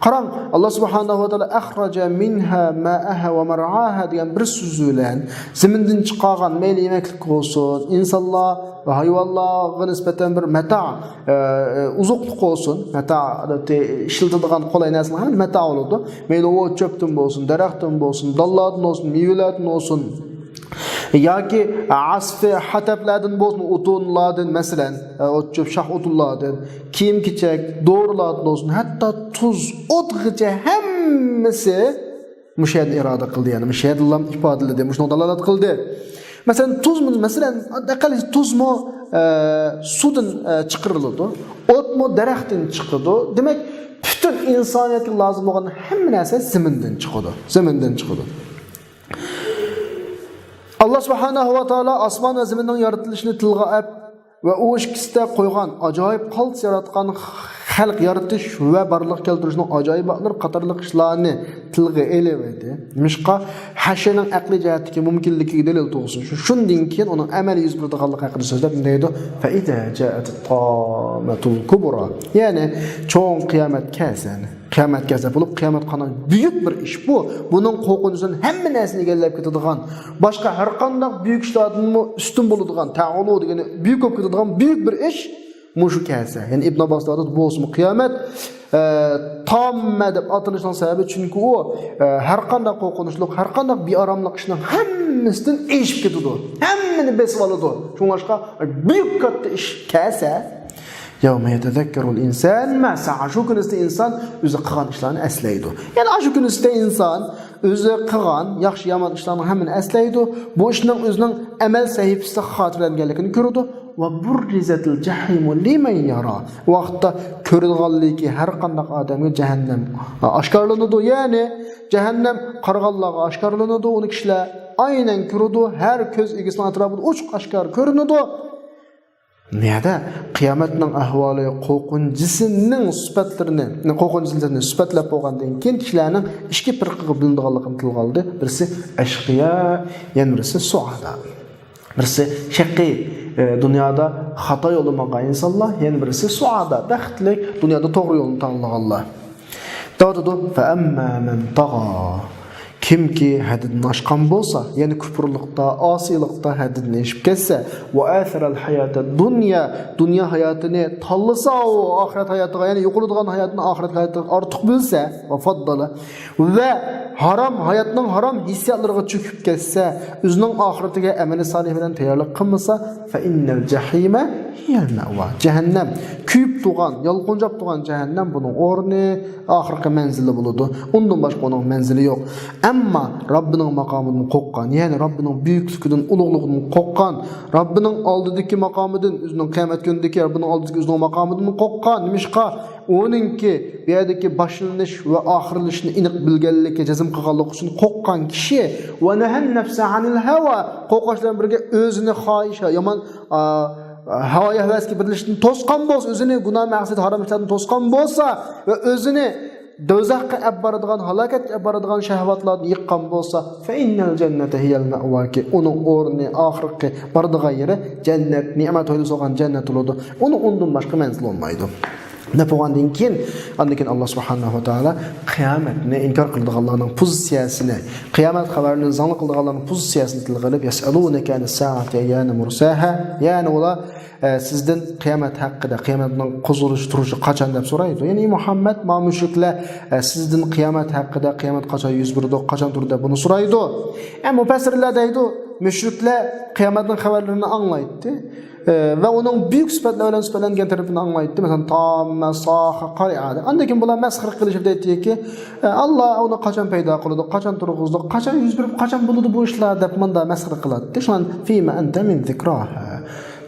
قاراڭ، ئاللا سۇبھانەھۇ ۋە تائالا ئەخرەجە مىنھا مائەھا ۋە مەرئاھا دېگەن بىر سۆزى بىلەن زېمىندىن چىقارغان، مەيلى يېمەكلىك بولسۇن، ئىنسانلار ۋە ھايۋانلارغا نىسبەتەن بىر مەتا، ئە، ئە، ئوزۇقلۇق بولسۇن، مەتا، ئادەتتە ئىشلىتىدىغان قولاي نەرسىلەر ھەممە مەتا بولىدۇ. مەيلى ئوت چۆپتىن بولسۇن، دەرەختىن بولسۇن، دانلاردىن بولسۇن، مېۋىلەردىن بولسۇن، ياكى ئەسفى ھەتەپلەردىن بولسۇن، ئوتۇنلاردىن، مەسىلەن، ئوت چۆپ، شاخ ئوتۇنلاردىن، كىيىم كېچەك، دورىلاردىن بولسۇن، ھەتتا تۇز، ئوتقىچە ھەممىسى مۇشۇ يەردىن ئىرادە قىلدى، يەنى مۇشۇ يەردىنلا ئىپادىلىدى، مۇشۇنىڭغا دالالەت قىلدى. مەسىلەن، تۇزمۇ، مەسىلەن، ئەقەللىي تۇزمۇ، ئە، سۇدىن، ئە، چىقىرىلىدۇ. ئوتمۇ دەرەختىن چىقىدۇ. دېمەك، پۈتۈن ئىنسانىيەتكە لازىم بولغان ھەممە نەرسە زېمىندىن چىقىدۇ. زېمىندىن چىقىدۇ. ئاللا سۇبھانەھۇ ۋە تائالا ئاسمان ۋە زېمىننىڭ يارىتىلىشىنى تىلغا ئەپ، ۋە ئۇ ئىككىسىدە قويغان ئاجايىپ قالتىس ياراتقان خەلق يارىتىش ۋە بارلىققا كەلتۈرۈشنىڭ ئاجايىباتلىرى قاتارلىق ئىشلارنى تىلغا ئېلىۋەردى. نېمىشقا؟ ھەشەرنىڭ ئەقلىي جەھەتتىكى مۇمكىنلىكىگە دەلىل تۇرغۇزۇش ئۈچۈن. شۇندىن كېيىن ئۇنىڭ ئەمەلىي يۈز بېرىدىغانلىقى ھەققىدە سۆزلەپ نېمە دەيدۇ؟ فَإِذَا جَاءَتِ الطَّامَّةُ الْكُبْرَى. يەنى چوڭ قىيامەت كەلسە، قىيامەت كەلسە بولۇپ، قىيامەت قانداق بۈيۈك بىر ئىش بۇ. بۇنىڭ قورقۇنچىدىن ھەممە نەرسىنى ئىگىلەپ كېتىدىغان، باشقا ھەر قانداق بۈيۈك ئىشلاردىنمۇ ئۈستۈن بولىدىغان، تەئۇلۇ دېگىنى بۈيۈك بولۇپ كېتىدىغان بۈيۈك بىر ئىش مۇشۇ كەلسە. يەنى ئىبن ئابباس ئېيتىدۇ، بۇ بولسىمۇ قىيامەت، ئە، تاممە دەپ ئاتىلىشنىڭ سەۋەبى، چۈنكى ئۇ، ئە، ھەر قانداق قورقۇنچلۇق، ھەر قانداق بىئاراملىق ئىشنىڭ ھەممىسىدىن ئېشىپ كېتىدۇ. ھەممىنى بېسىۋالىدۇ. شۇڭلاشقا بۈيۈك كاتتا ئىش كەلسە، يَوْمَ يَتَذَكَّرُ الْإِنْسَانُ مَا سَعَى. شۇ كۈنىسى ئىنسان ئۆزى قىلغان ئىشلارنى ئەسلەيدۇ. يەنى ئاشۇ كۈنىسىدە ئىنسان ئۆزى قىلغان ياخشى يامان ئىشلارنىڭ ھەممىنى ئەسلەيدۇ. بۇ ئىشنىڭ ئۆزىنىڭ ئەمەل سەھىپىسىدە خاتىرىلەنگەنلىكىنى كۆرىدۇ. وَبُرِّزَتِ الْجَحِيمُ لِمَنْ يَرَى. ۋاقىتتا كۆرىدىغانلىكى ھەر قانداق ئادەمگە جەھەننەم ئاشكارىلىنىدۇ. يەنى جەھەننەم قارىغانلارغا ئاشكارىلىنىدۇ. ئۇنى كىشىلەر ئاينەن كۆرىدۇ. ھەر كۆز ئىگىسىنىڭ ئەتراپىدا ئوچۇق ئاشكارا كۆرۈنىدۇ. نېمە؟ قىيامەتنىڭ ئەھۋالى، قورقۇنچىسىنىڭ سۈپەتلىرىنى، قورقۇنچىسىنى سۈپەتلەپ بولغاندىن كېيىن، كىشىلەرنىڭ ئىككى پىرقىگە بۆلۈنىدىغانلىقىنى تىلغا ئالدى. بىرسى ئەشقىيا، يەنە بىرسى سۇئادا. بىرسى شەقىي، ئە، دۇنيادا خاتا يولدا ماڭغان ئىنسانلار، يەنە بىرسى سۇئادا، بەختلىك، دۇنيادا توغرا يولنى تاللىغانلار. دەۋاتىدۇ، فَأَمَّا مَنْ طَغَى. كىمكى ھەددىدىن ئاشقان بولسا، يەنى كۇپۇرلۇقتا، ئاسىيلىقتا ھەددىدىن ئېشىپ كەتسە، وَآثَرَ الْحَيَاةَ الدُّنْيَا، دۇنيا ھاياتىنى تاللىسا، ئۇ ئاخىرەت ھاياتىغا، يەنى يۇقىرىدىغان ھاياتنى ئاخىرەت ھاياتىغا ئارتۇق بىلسە، وَفَضَّلَ، ۋە ھارام، ھاياتنىڭ ھارام ھېسسىياتلىرىغا چۆكۈپ كەتسە، ئۆزىنىڭ ئاخىرىتىگە ئەمەلى سالىھ بىلەن تەييارلىق قىلمىسا، فَإِنَّ الْجَحِيمَ هِيَ الْمَأْوَى. جەھەننەم، كۆيۈپ تۇرغان، يالقۇنجاپ تۇرغان جەھەننەم بۇنىڭ ئورنى، ئاخىرقى مەنزىلى بولىدۇ. ئۇندىن باشقا ئۇنىڭ مەنزىلى يوق. ئەمما رەببىنىڭ ماقامىدىن قورققان، يەنى رەببىنىڭ بۈيۈكلۈكىدىن، ئۇلۇغلۇقىدىن قورققان، رەببىنىڭ ئالدىدىكى ماقامىدىن، ئۆزىنىڭ قىيامەت كۈنىدىكى رەببىنىڭ ئالدىدىكى ئۆزىنىڭ ماقامىدىن قورققان. نېمىشقا؟ ئۇنىڭكى بۇ يەردىكى باشلىنىش ۋە ئاخىرلىشىشىنى ئېنىق بىلگەنلىكى، جەزم قىلغانلىقى ئۈچۈن قورققان كىشى، ونهى النفس عن الهوى، قورقۇش بىلەن بىرگە ئۆزىنى خاھىش، يامان، ئا، ھاۋايى ھەۋەسكە بېرىلىشتىن توسقان بولسا، ئۆزىنى گۇناھ مەقسەت ھارام ئىشلاردىن توسقان بولسا ۋە ئۆزىنى دوزاخقا ئەپ بارىدىغان، ھالاكەتكە ئەپ بارىدىغان شەھۋاتلاردىن يىققان بولسا، فَإِنَّ الْجَنَّةَ هِيَ الْمَأْوَى، كى ئۇنىڭ ئورنى، ئاخىرقى بارىدىغان يېرى جەننەت، نېمەت ھويلىسى بولغان جەننەت بولىدۇ. ئۇنىڭ ئۇندىن باشقا مەنزىلى بولمايدۇ. دەپ بولغاندىن كېيىن، ئاندىن كېيىن ئاللا سۇبھانەھۇ ۋە تائالا قىيامەتنى ئىنكار قىلىدىغانلارنىڭ پوزىتسىيەسىنى، قىيامەت خەۋەرىنى زاڭلىق قىلىدىغانلارنىڭ پوزىتسىيەسىنى تىلغا ئېلىپ، يەسئەلۇنەكە ئەنىس سائەتى ئەييانە مۇرساھا، يەنى ئۇلار، ئە، سىزدىن قىيامەت ھەققىدە، قىيامەتنىڭ قوزغىلىشى، تۇرۇشى قاچان دەپ سورايدۇ. يەنى، ئى مۇھەممەد، مانا مۇشرىكلەر، ئە، سىزدىن قىيامەت ھەققىدە، قىيامەت قاچان يۈز بېرىدۇ، قاچان تۇرىدۇ دەپ بۇنى سورايدۇ. ئە، مۇپەسسىرلەر دەيدۇ، مۇشرىكلەر قىيامەتنىڭ خەۋەرلىرىنى ئاڭلايتتى. ئە، ۋە ئۇنىڭ بۈيۈك سۈپەتلەر بىلەن سۈپەتلەنگەن تەرىپىنى ئاڭلايتتى. مەسىلەن، تاممە، ساخا، قارىئا دەپ. ئاندىن كېيىن بۇلار مەسخىرە قىلىشىپ دەيتتىكى، ئە، ئاللا ئۇنى قاچان پەيدا قىلىدۇ، قاچان تۇرغۇزىدۇ، قاچان يۈز بېرىپ، قاچان بولىدۇ بۇ ئىشلار دەپ مۇنداق مەسخىرە قىلاتتى. شۇڭا، فىما ئەنتە مىن زىكراھا.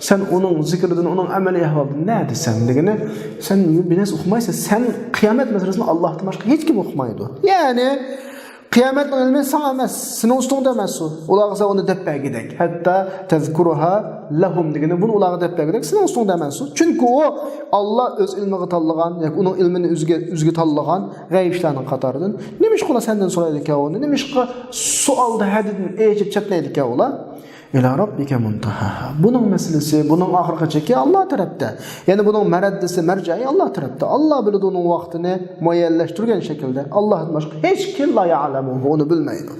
سەن ئۇنىڭ زىكرىدىن، ئۇنىڭ ئەمەلىي ئەھۋالىدىن نەدىسەن؟ سەن دېگىنى، سەن بىر نەرسە ئۇقمايسەن. سەن قىيامەت مەسىلىسىنى ئاللاھتىن باشقا ھېچكىم ئۇقمايدۇ. يەنى، قىيامەتنىڭ ئىلمى ساڭا ئەمەس، سېنىڭ ئۈستۈڭدە ئەمەس ئۇ. ئۇلارغا سەن ئۇنى دەپ بەرگۈدەك. ھەتتا تەزكۇرۇھا لەھۇم دېگىنى، بۇنى ئۇلارغا دەپ بەرگۈدەك، سېنىڭ ئۈستۈڭدە ئەمەس ئۇ. چۈنكى ئۇ، ئاللا ئۆز ئىلمىغا تاللىغان ياكى ئۇنىڭ ئىلمىنى ئۆزىگە، ئۆزىگە تاللىغان غەيىب ئىشلارنىڭ قاتارىدىن. نېمىشقا ئۇلار سەندىن سورايدىكەن ئۇنى؟ نېمىشقا سوئالدا ھەددىدىن ئېشىپ چەتنەيدىكەن ئۇلار؟ ئىلا رەببىكە مۇنتەھاھا. بۇنىڭ مەسىلىسى، بۇنىڭ ئاخىرقى چېكى ئاللا تەرەپتە. يەنى بۇنىڭ مەرەددىسى، مەرجەئى ئاللا تەرەپتە. ئاللا بىلىدۇ ئۇنىڭ ۋاقتىنى مۇئەييەنلەشتۈرگەن شەكىلدە. ئاللاھتىن باشقا ھېچكىم لا يەئلەمۇھۇ، ئۇنى بىلمەيدۇ.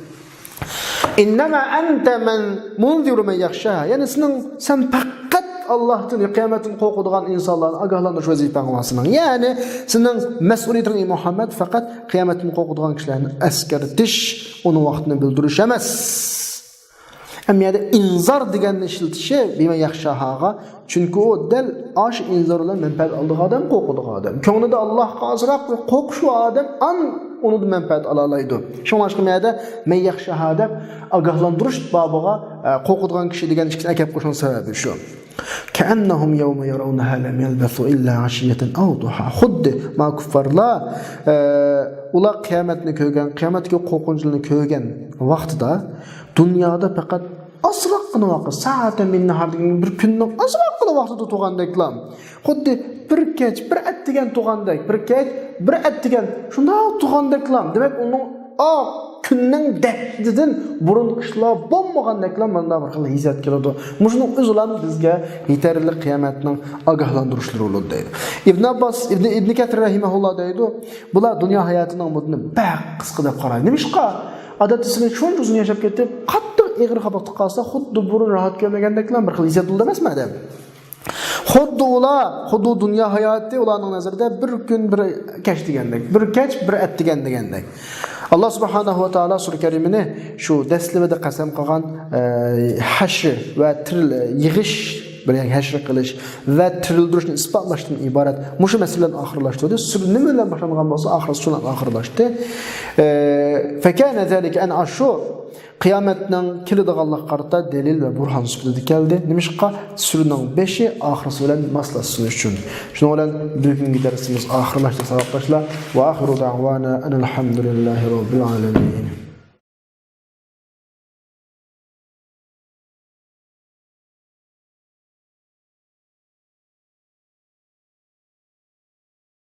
ئىننەما ئەنتە مەن مۇنزىرۇ مەن يەخشاھا. يەنى سېنىڭ، سەن پەقەت ئاللاھتىن، قىيامەتتىن قورقىدىغان ئىنسانلارنى ئاگاھلاندۇرۇش ۋەزىپەڭ بار سېنىڭ. يەنى سېنىڭ مەسئۇلىيىتىڭ، ئى مۇھەممەد، پەقەت قىيامەتتىن قورقىدىغان كىشىلەرنى ئەسكەرتىش، ئۇنىڭ ۋاقتىنى بىلدۈرۈش ئەمەس. ئەمما يەردە ئىنزار دېگەننى ئىشلىتىشى بىمەن يەخشاھاغا، چۈنكى ئۇ دەل ئاشۇ ئىنزار بىلەن مەنپەئەت ئالىدىغان ئادەم، قورقىدىغان ئادەم. كۆڭلىدە ئاللاھقا ئازراق بىر قورقۇش بار ئادەم، ئان-، ئۇنىڭدىن مەنپەئەت ئالالايدۇ. شۇڭلاشقا مەيەدە مەن يەخشەھا دەپ ئاگاھلاندۇرۇش بابىغا، ئە، قورقىدىغان كىشى دېگەن ئىككىسىنى ئەكەپ قوشۇشنىڭ سەۋەبى شۇ. كەئەننەھۇم يەۋمە يەرەۋنەھا لەم يەلبەسۇ ئىللا ئەشىيەتەن ئەۋ دۇھاھا. خۇددى ما كۇففارلار، ئە، ئۇلار قىيامەتنى كۆرگەن، قىيامەتتىكى قورقۇنچلىرىنى كۆرگەن ۋاقتىدا دۇنيادا پەقەت ئازراققىنا ۋاقىت، سائەتەن مىن نەھار دېگەن بىر كۈننىڭ ئازراققىنا ۋاقتىدا تۇرغاندەكلا، خۇددى بىر كەچ، بىر ئەتىگەن تۇرغاندەك، بىر كەچ، بىر ئەتىگەن شۇنداق تۇرغاندەكلا. دېمەك، ئۇنىڭ ئا كۈننىڭ دەھشىتىدىن بۇرۇنقى ئىشلار بولمىغاندەكلا مانا بىر خىل ھېسسىيات كېلىدۇ. مۇشۇنىڭ ئۆزىلا بىزگە يېتەرلىك قىيامەتنىڭ ئاگاھلاندۇرۇشلىرى بولىدۇ دەيدۇ. ئىبن ئابباس، ئىبن، ئىبن كەسىر رەھىمەھۇللا دەيدۇ، بۇلار دۇنيا ھاياتىنىڭ مۇددىتىنى بەك قىسقا دەپ قارايدۇ. نېمىشقا؟ ئادەتتە سىلەر شۇنچە ئۇزۇن ياشاپ كېتىپ، قاتتىق ئېغىر خاپا قالسا، خۇددى بۇرۇن راھەت كۆرمىگەندەكلا بىر خىل ھېسسىيات بولىدۇ ئەمەسمۇ ئادەم؟ خۇددى ئۇلار، خۇددى دۇنيا ھاياتى ئۇلارنىڭ نەزىرىدە بىر كۈن، بىر كەچ دېگەندەك، بىر كەچ، بىر ئەتىگەن دېگەندەك. ئاللا سۇبھانەھۇ ۋە تائالا سۈرە كەرىمىنى شۇ دەسلىپىدە قەسەم قىلغان، ئە، ھەشر ۋە تىرىل-، يىغىش، بىر ھەشر قىلىش ۋە تىرىلدۈرۈشنى ئىسپاتلاشتىن ئىبارەت مۇشۇ مەسىلە بىلەن ئاخىرلاشتۇردى. سۈرە نېمە بىلەن باشلانغان بولسا، ئاخىرى شۇ بىلەن ئاخىرلاشتى. ئە، فەكانە زالىكە، ئەنە شۇ قىيامەتنىڭ كېلىدىغانلىقىغا قارىتا دەلىل ۋە بۇرھان سۈپىتىدە كەلدى. نېمىشقا؟ سۈرىنىڭ بېشى ئاخىرسى بىلەن ماسلاشسۇن ئۈچۈن. شۇنىڭ بىلەن بۈگۈنكى دەرسىمىز ئاخىرلاشتى، ساۋاقداشلار. ۋە ئاخىرۇ دەئۋانا ئەنىل ھەمدۇلىللاھى رەببىل ئالەمىن.